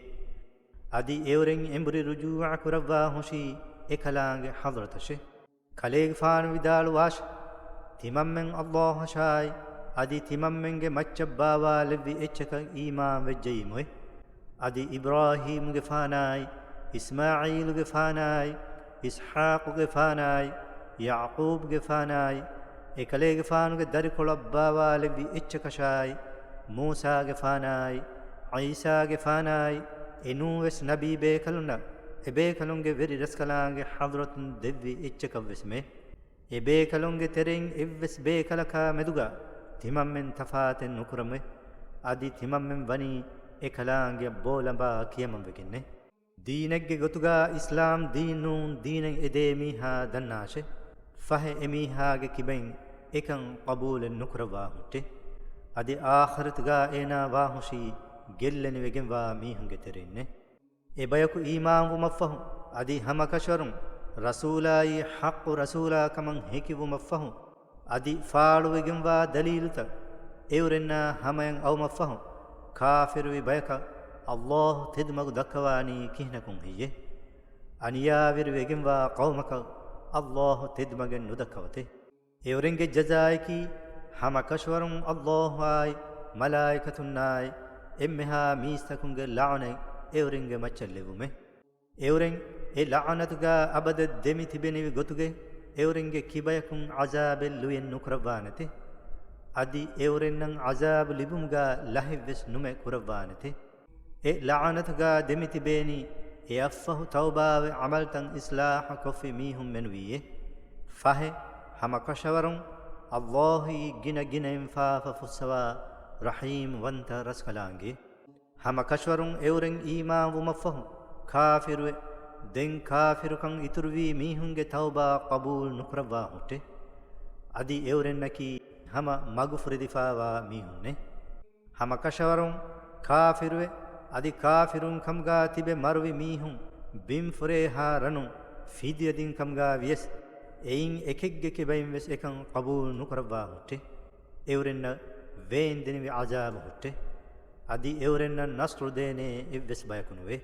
އަދި އެއުރެން އެނބުރި ރުޖޫޢަ ކުރައްވާ ހުށީ އެކަލާނގެ ޙަޟްރަތަށޭ. ކަލޭގެފާނު ވިދާޅުވާށި، ތިމަންމެން އައްލާހަށާއި އަދި ތިމަންމެންގެ މައްޗަށް ބާވާލެއްވި އެއްޗަކަށް އީމާން ވެއްޖައީމުއޭ. އަދި އިބްރާހީމުގެފާނާއި، އިސްމާޢީލުގެފާނާއި، އިސްޙާޤުގެފާނާއި، ޔަޢުޤޫބުގެފާނާއި، އެކަލޭގެފާނުގެ ދަރިކޮޅަށް ބާވާލެއްވި އެއްޗަކަށާއި، މޫސާގެފާނާއި، ޢީސާގެފާނާއި، އެނޫވެސް ނަބީ ބޭކަލުންނަށް އެބޭކަލުންގެ ވެރި ރަސްކަލާނގެ ޙަޟްރަތުން ދެއްވި އެއްޗަކަށްވެސްމެ. އެބޭކަލުންގެ ތެރެއިން އެއްވެސް ބޭކަލަކާ މެދުގާ ތިމަންމެން ތަފާތެއް ނުކުރަމެ. އަދި ތިމަންމެން ވަނީ އެކަލާނގެއަށް ބޯލަނބާ ކިޔަމަންވެގެންނެ. ދީނެއްގެ ގޮތުގާ އިސްލާމް ދީން ނޫން ދީނެއް އެދޭ މީހާ ދަންނާށެ. ފަހެ އެމީހާގެ ކިބައިން އެކަން ޤަބޫލެއް ނުކުރައްވާ ހުއްޓެ. އަދި އާޚިރަތުގާ އޭނާ ވާހުށީ ގެއްލެނިވެގެންވާ މީހުންގެ ތެރެއިންނެ. އެބަޔަކު އީމާންވުމަށްފަހު، އަދި ހަމަކަށަވަރުން ރަސޫލާއީ ޙައްޤު ރަސޫލާ ކަމަށް ހެކިވުމަށްފަހު، އަދި ފާޅުވެގެންވާ ދަލީލުތައް އެއުރެންނާ ހަމަޔަށް އައުމަށްފަހު، ކާފިރުވި ބަޔަކަށް އައްލާހު ތެދުމަގު ދައްކަވާނީ ކިހިނަކުން ހެއްޔެ؟ އަނިޔާވެރިވެގެންވާ ޤައުމަކަށް އައްލާހު ތެދުމަގެއް ނުދައްކަވަތެ. އެއުރެންގެ ޖަޒާއަކީ، ހަމަކަށަވަރުން އައްލާހުއާއި، މަލާއިކަތުންނާއި، އެންމެހާ މީސްތަކުންގެ ލަޢުނަތް އެއުރެންގެ މައްޗަށް ލެއްވުމެ. އެއުރެން އެ ލަޢުނަތުގާ އަބަދަށް ދެމި ތިބެނިވި ގޮތުގެ، އެއުރެންގެ ކިބަޔަކުން ޢަޒާބެއް ލުޔެއް ނުކުރައްވާނެތެ. އަދި އެއުރެންނަށް ޢަޒާބު ލިބުމުގާ ލަހެއްވެސް ނުމެ ކުރައްވާނެތެ. އެ ލަޢުނަތުގާ ދެމި ތިބޭނީ، އެއަށްފަހު ތައުބާވެ ޢަމަލްތައް އިޞްލާޙު ކޮށްފި މީހުން މެނުވީއޭ. ފަހެ، ހަމަކަށަވަރުން އައްލާހުއީ ގިނަ ގިނައިން ފާފަ ފުއްސަވާ ރަޙީމް ވަންތަ ރަސްކަލާނގެ. ހަމަކަށަވަރުން އެއުރެން އީމާން ވުމަށްފަހު ކާފިރުވެ، ދެން ކާފިރުކަން އިތުރުވީ މީހުންގެ ތައުބާ ޤަބޫލް ނުކުރައްވާ ހުއްޓެ. އަދި އެއުރެންނަކީ ހަމަ މަގުފުރެދިފާވާ މީހުންނެ. ހަމަކަށަވަރުން ކާފިރުވެ، އަދި ކާފިރުން ކަމުގާ ތިބެ މަރުވި މީހުން ބިން ފުރޭހާ ރަނުން ފިދިޔަ ދިން ކަމުގާ ވިޔަސް، އެއިން އެކެއްގެ ކިބައިން ވެސް އެކަން ޤަބޫލް ނުކުރައްވާ ހުއްޓެ. އެއުރެންނަށް ވޭންދެނިވި ޢަޒާބު ހުއްޓެ. އަދި އެއުރެންނަށް ނަޞްރު ދޭނޭ އެއްވެސް ބަޔަކު ނުވޭ.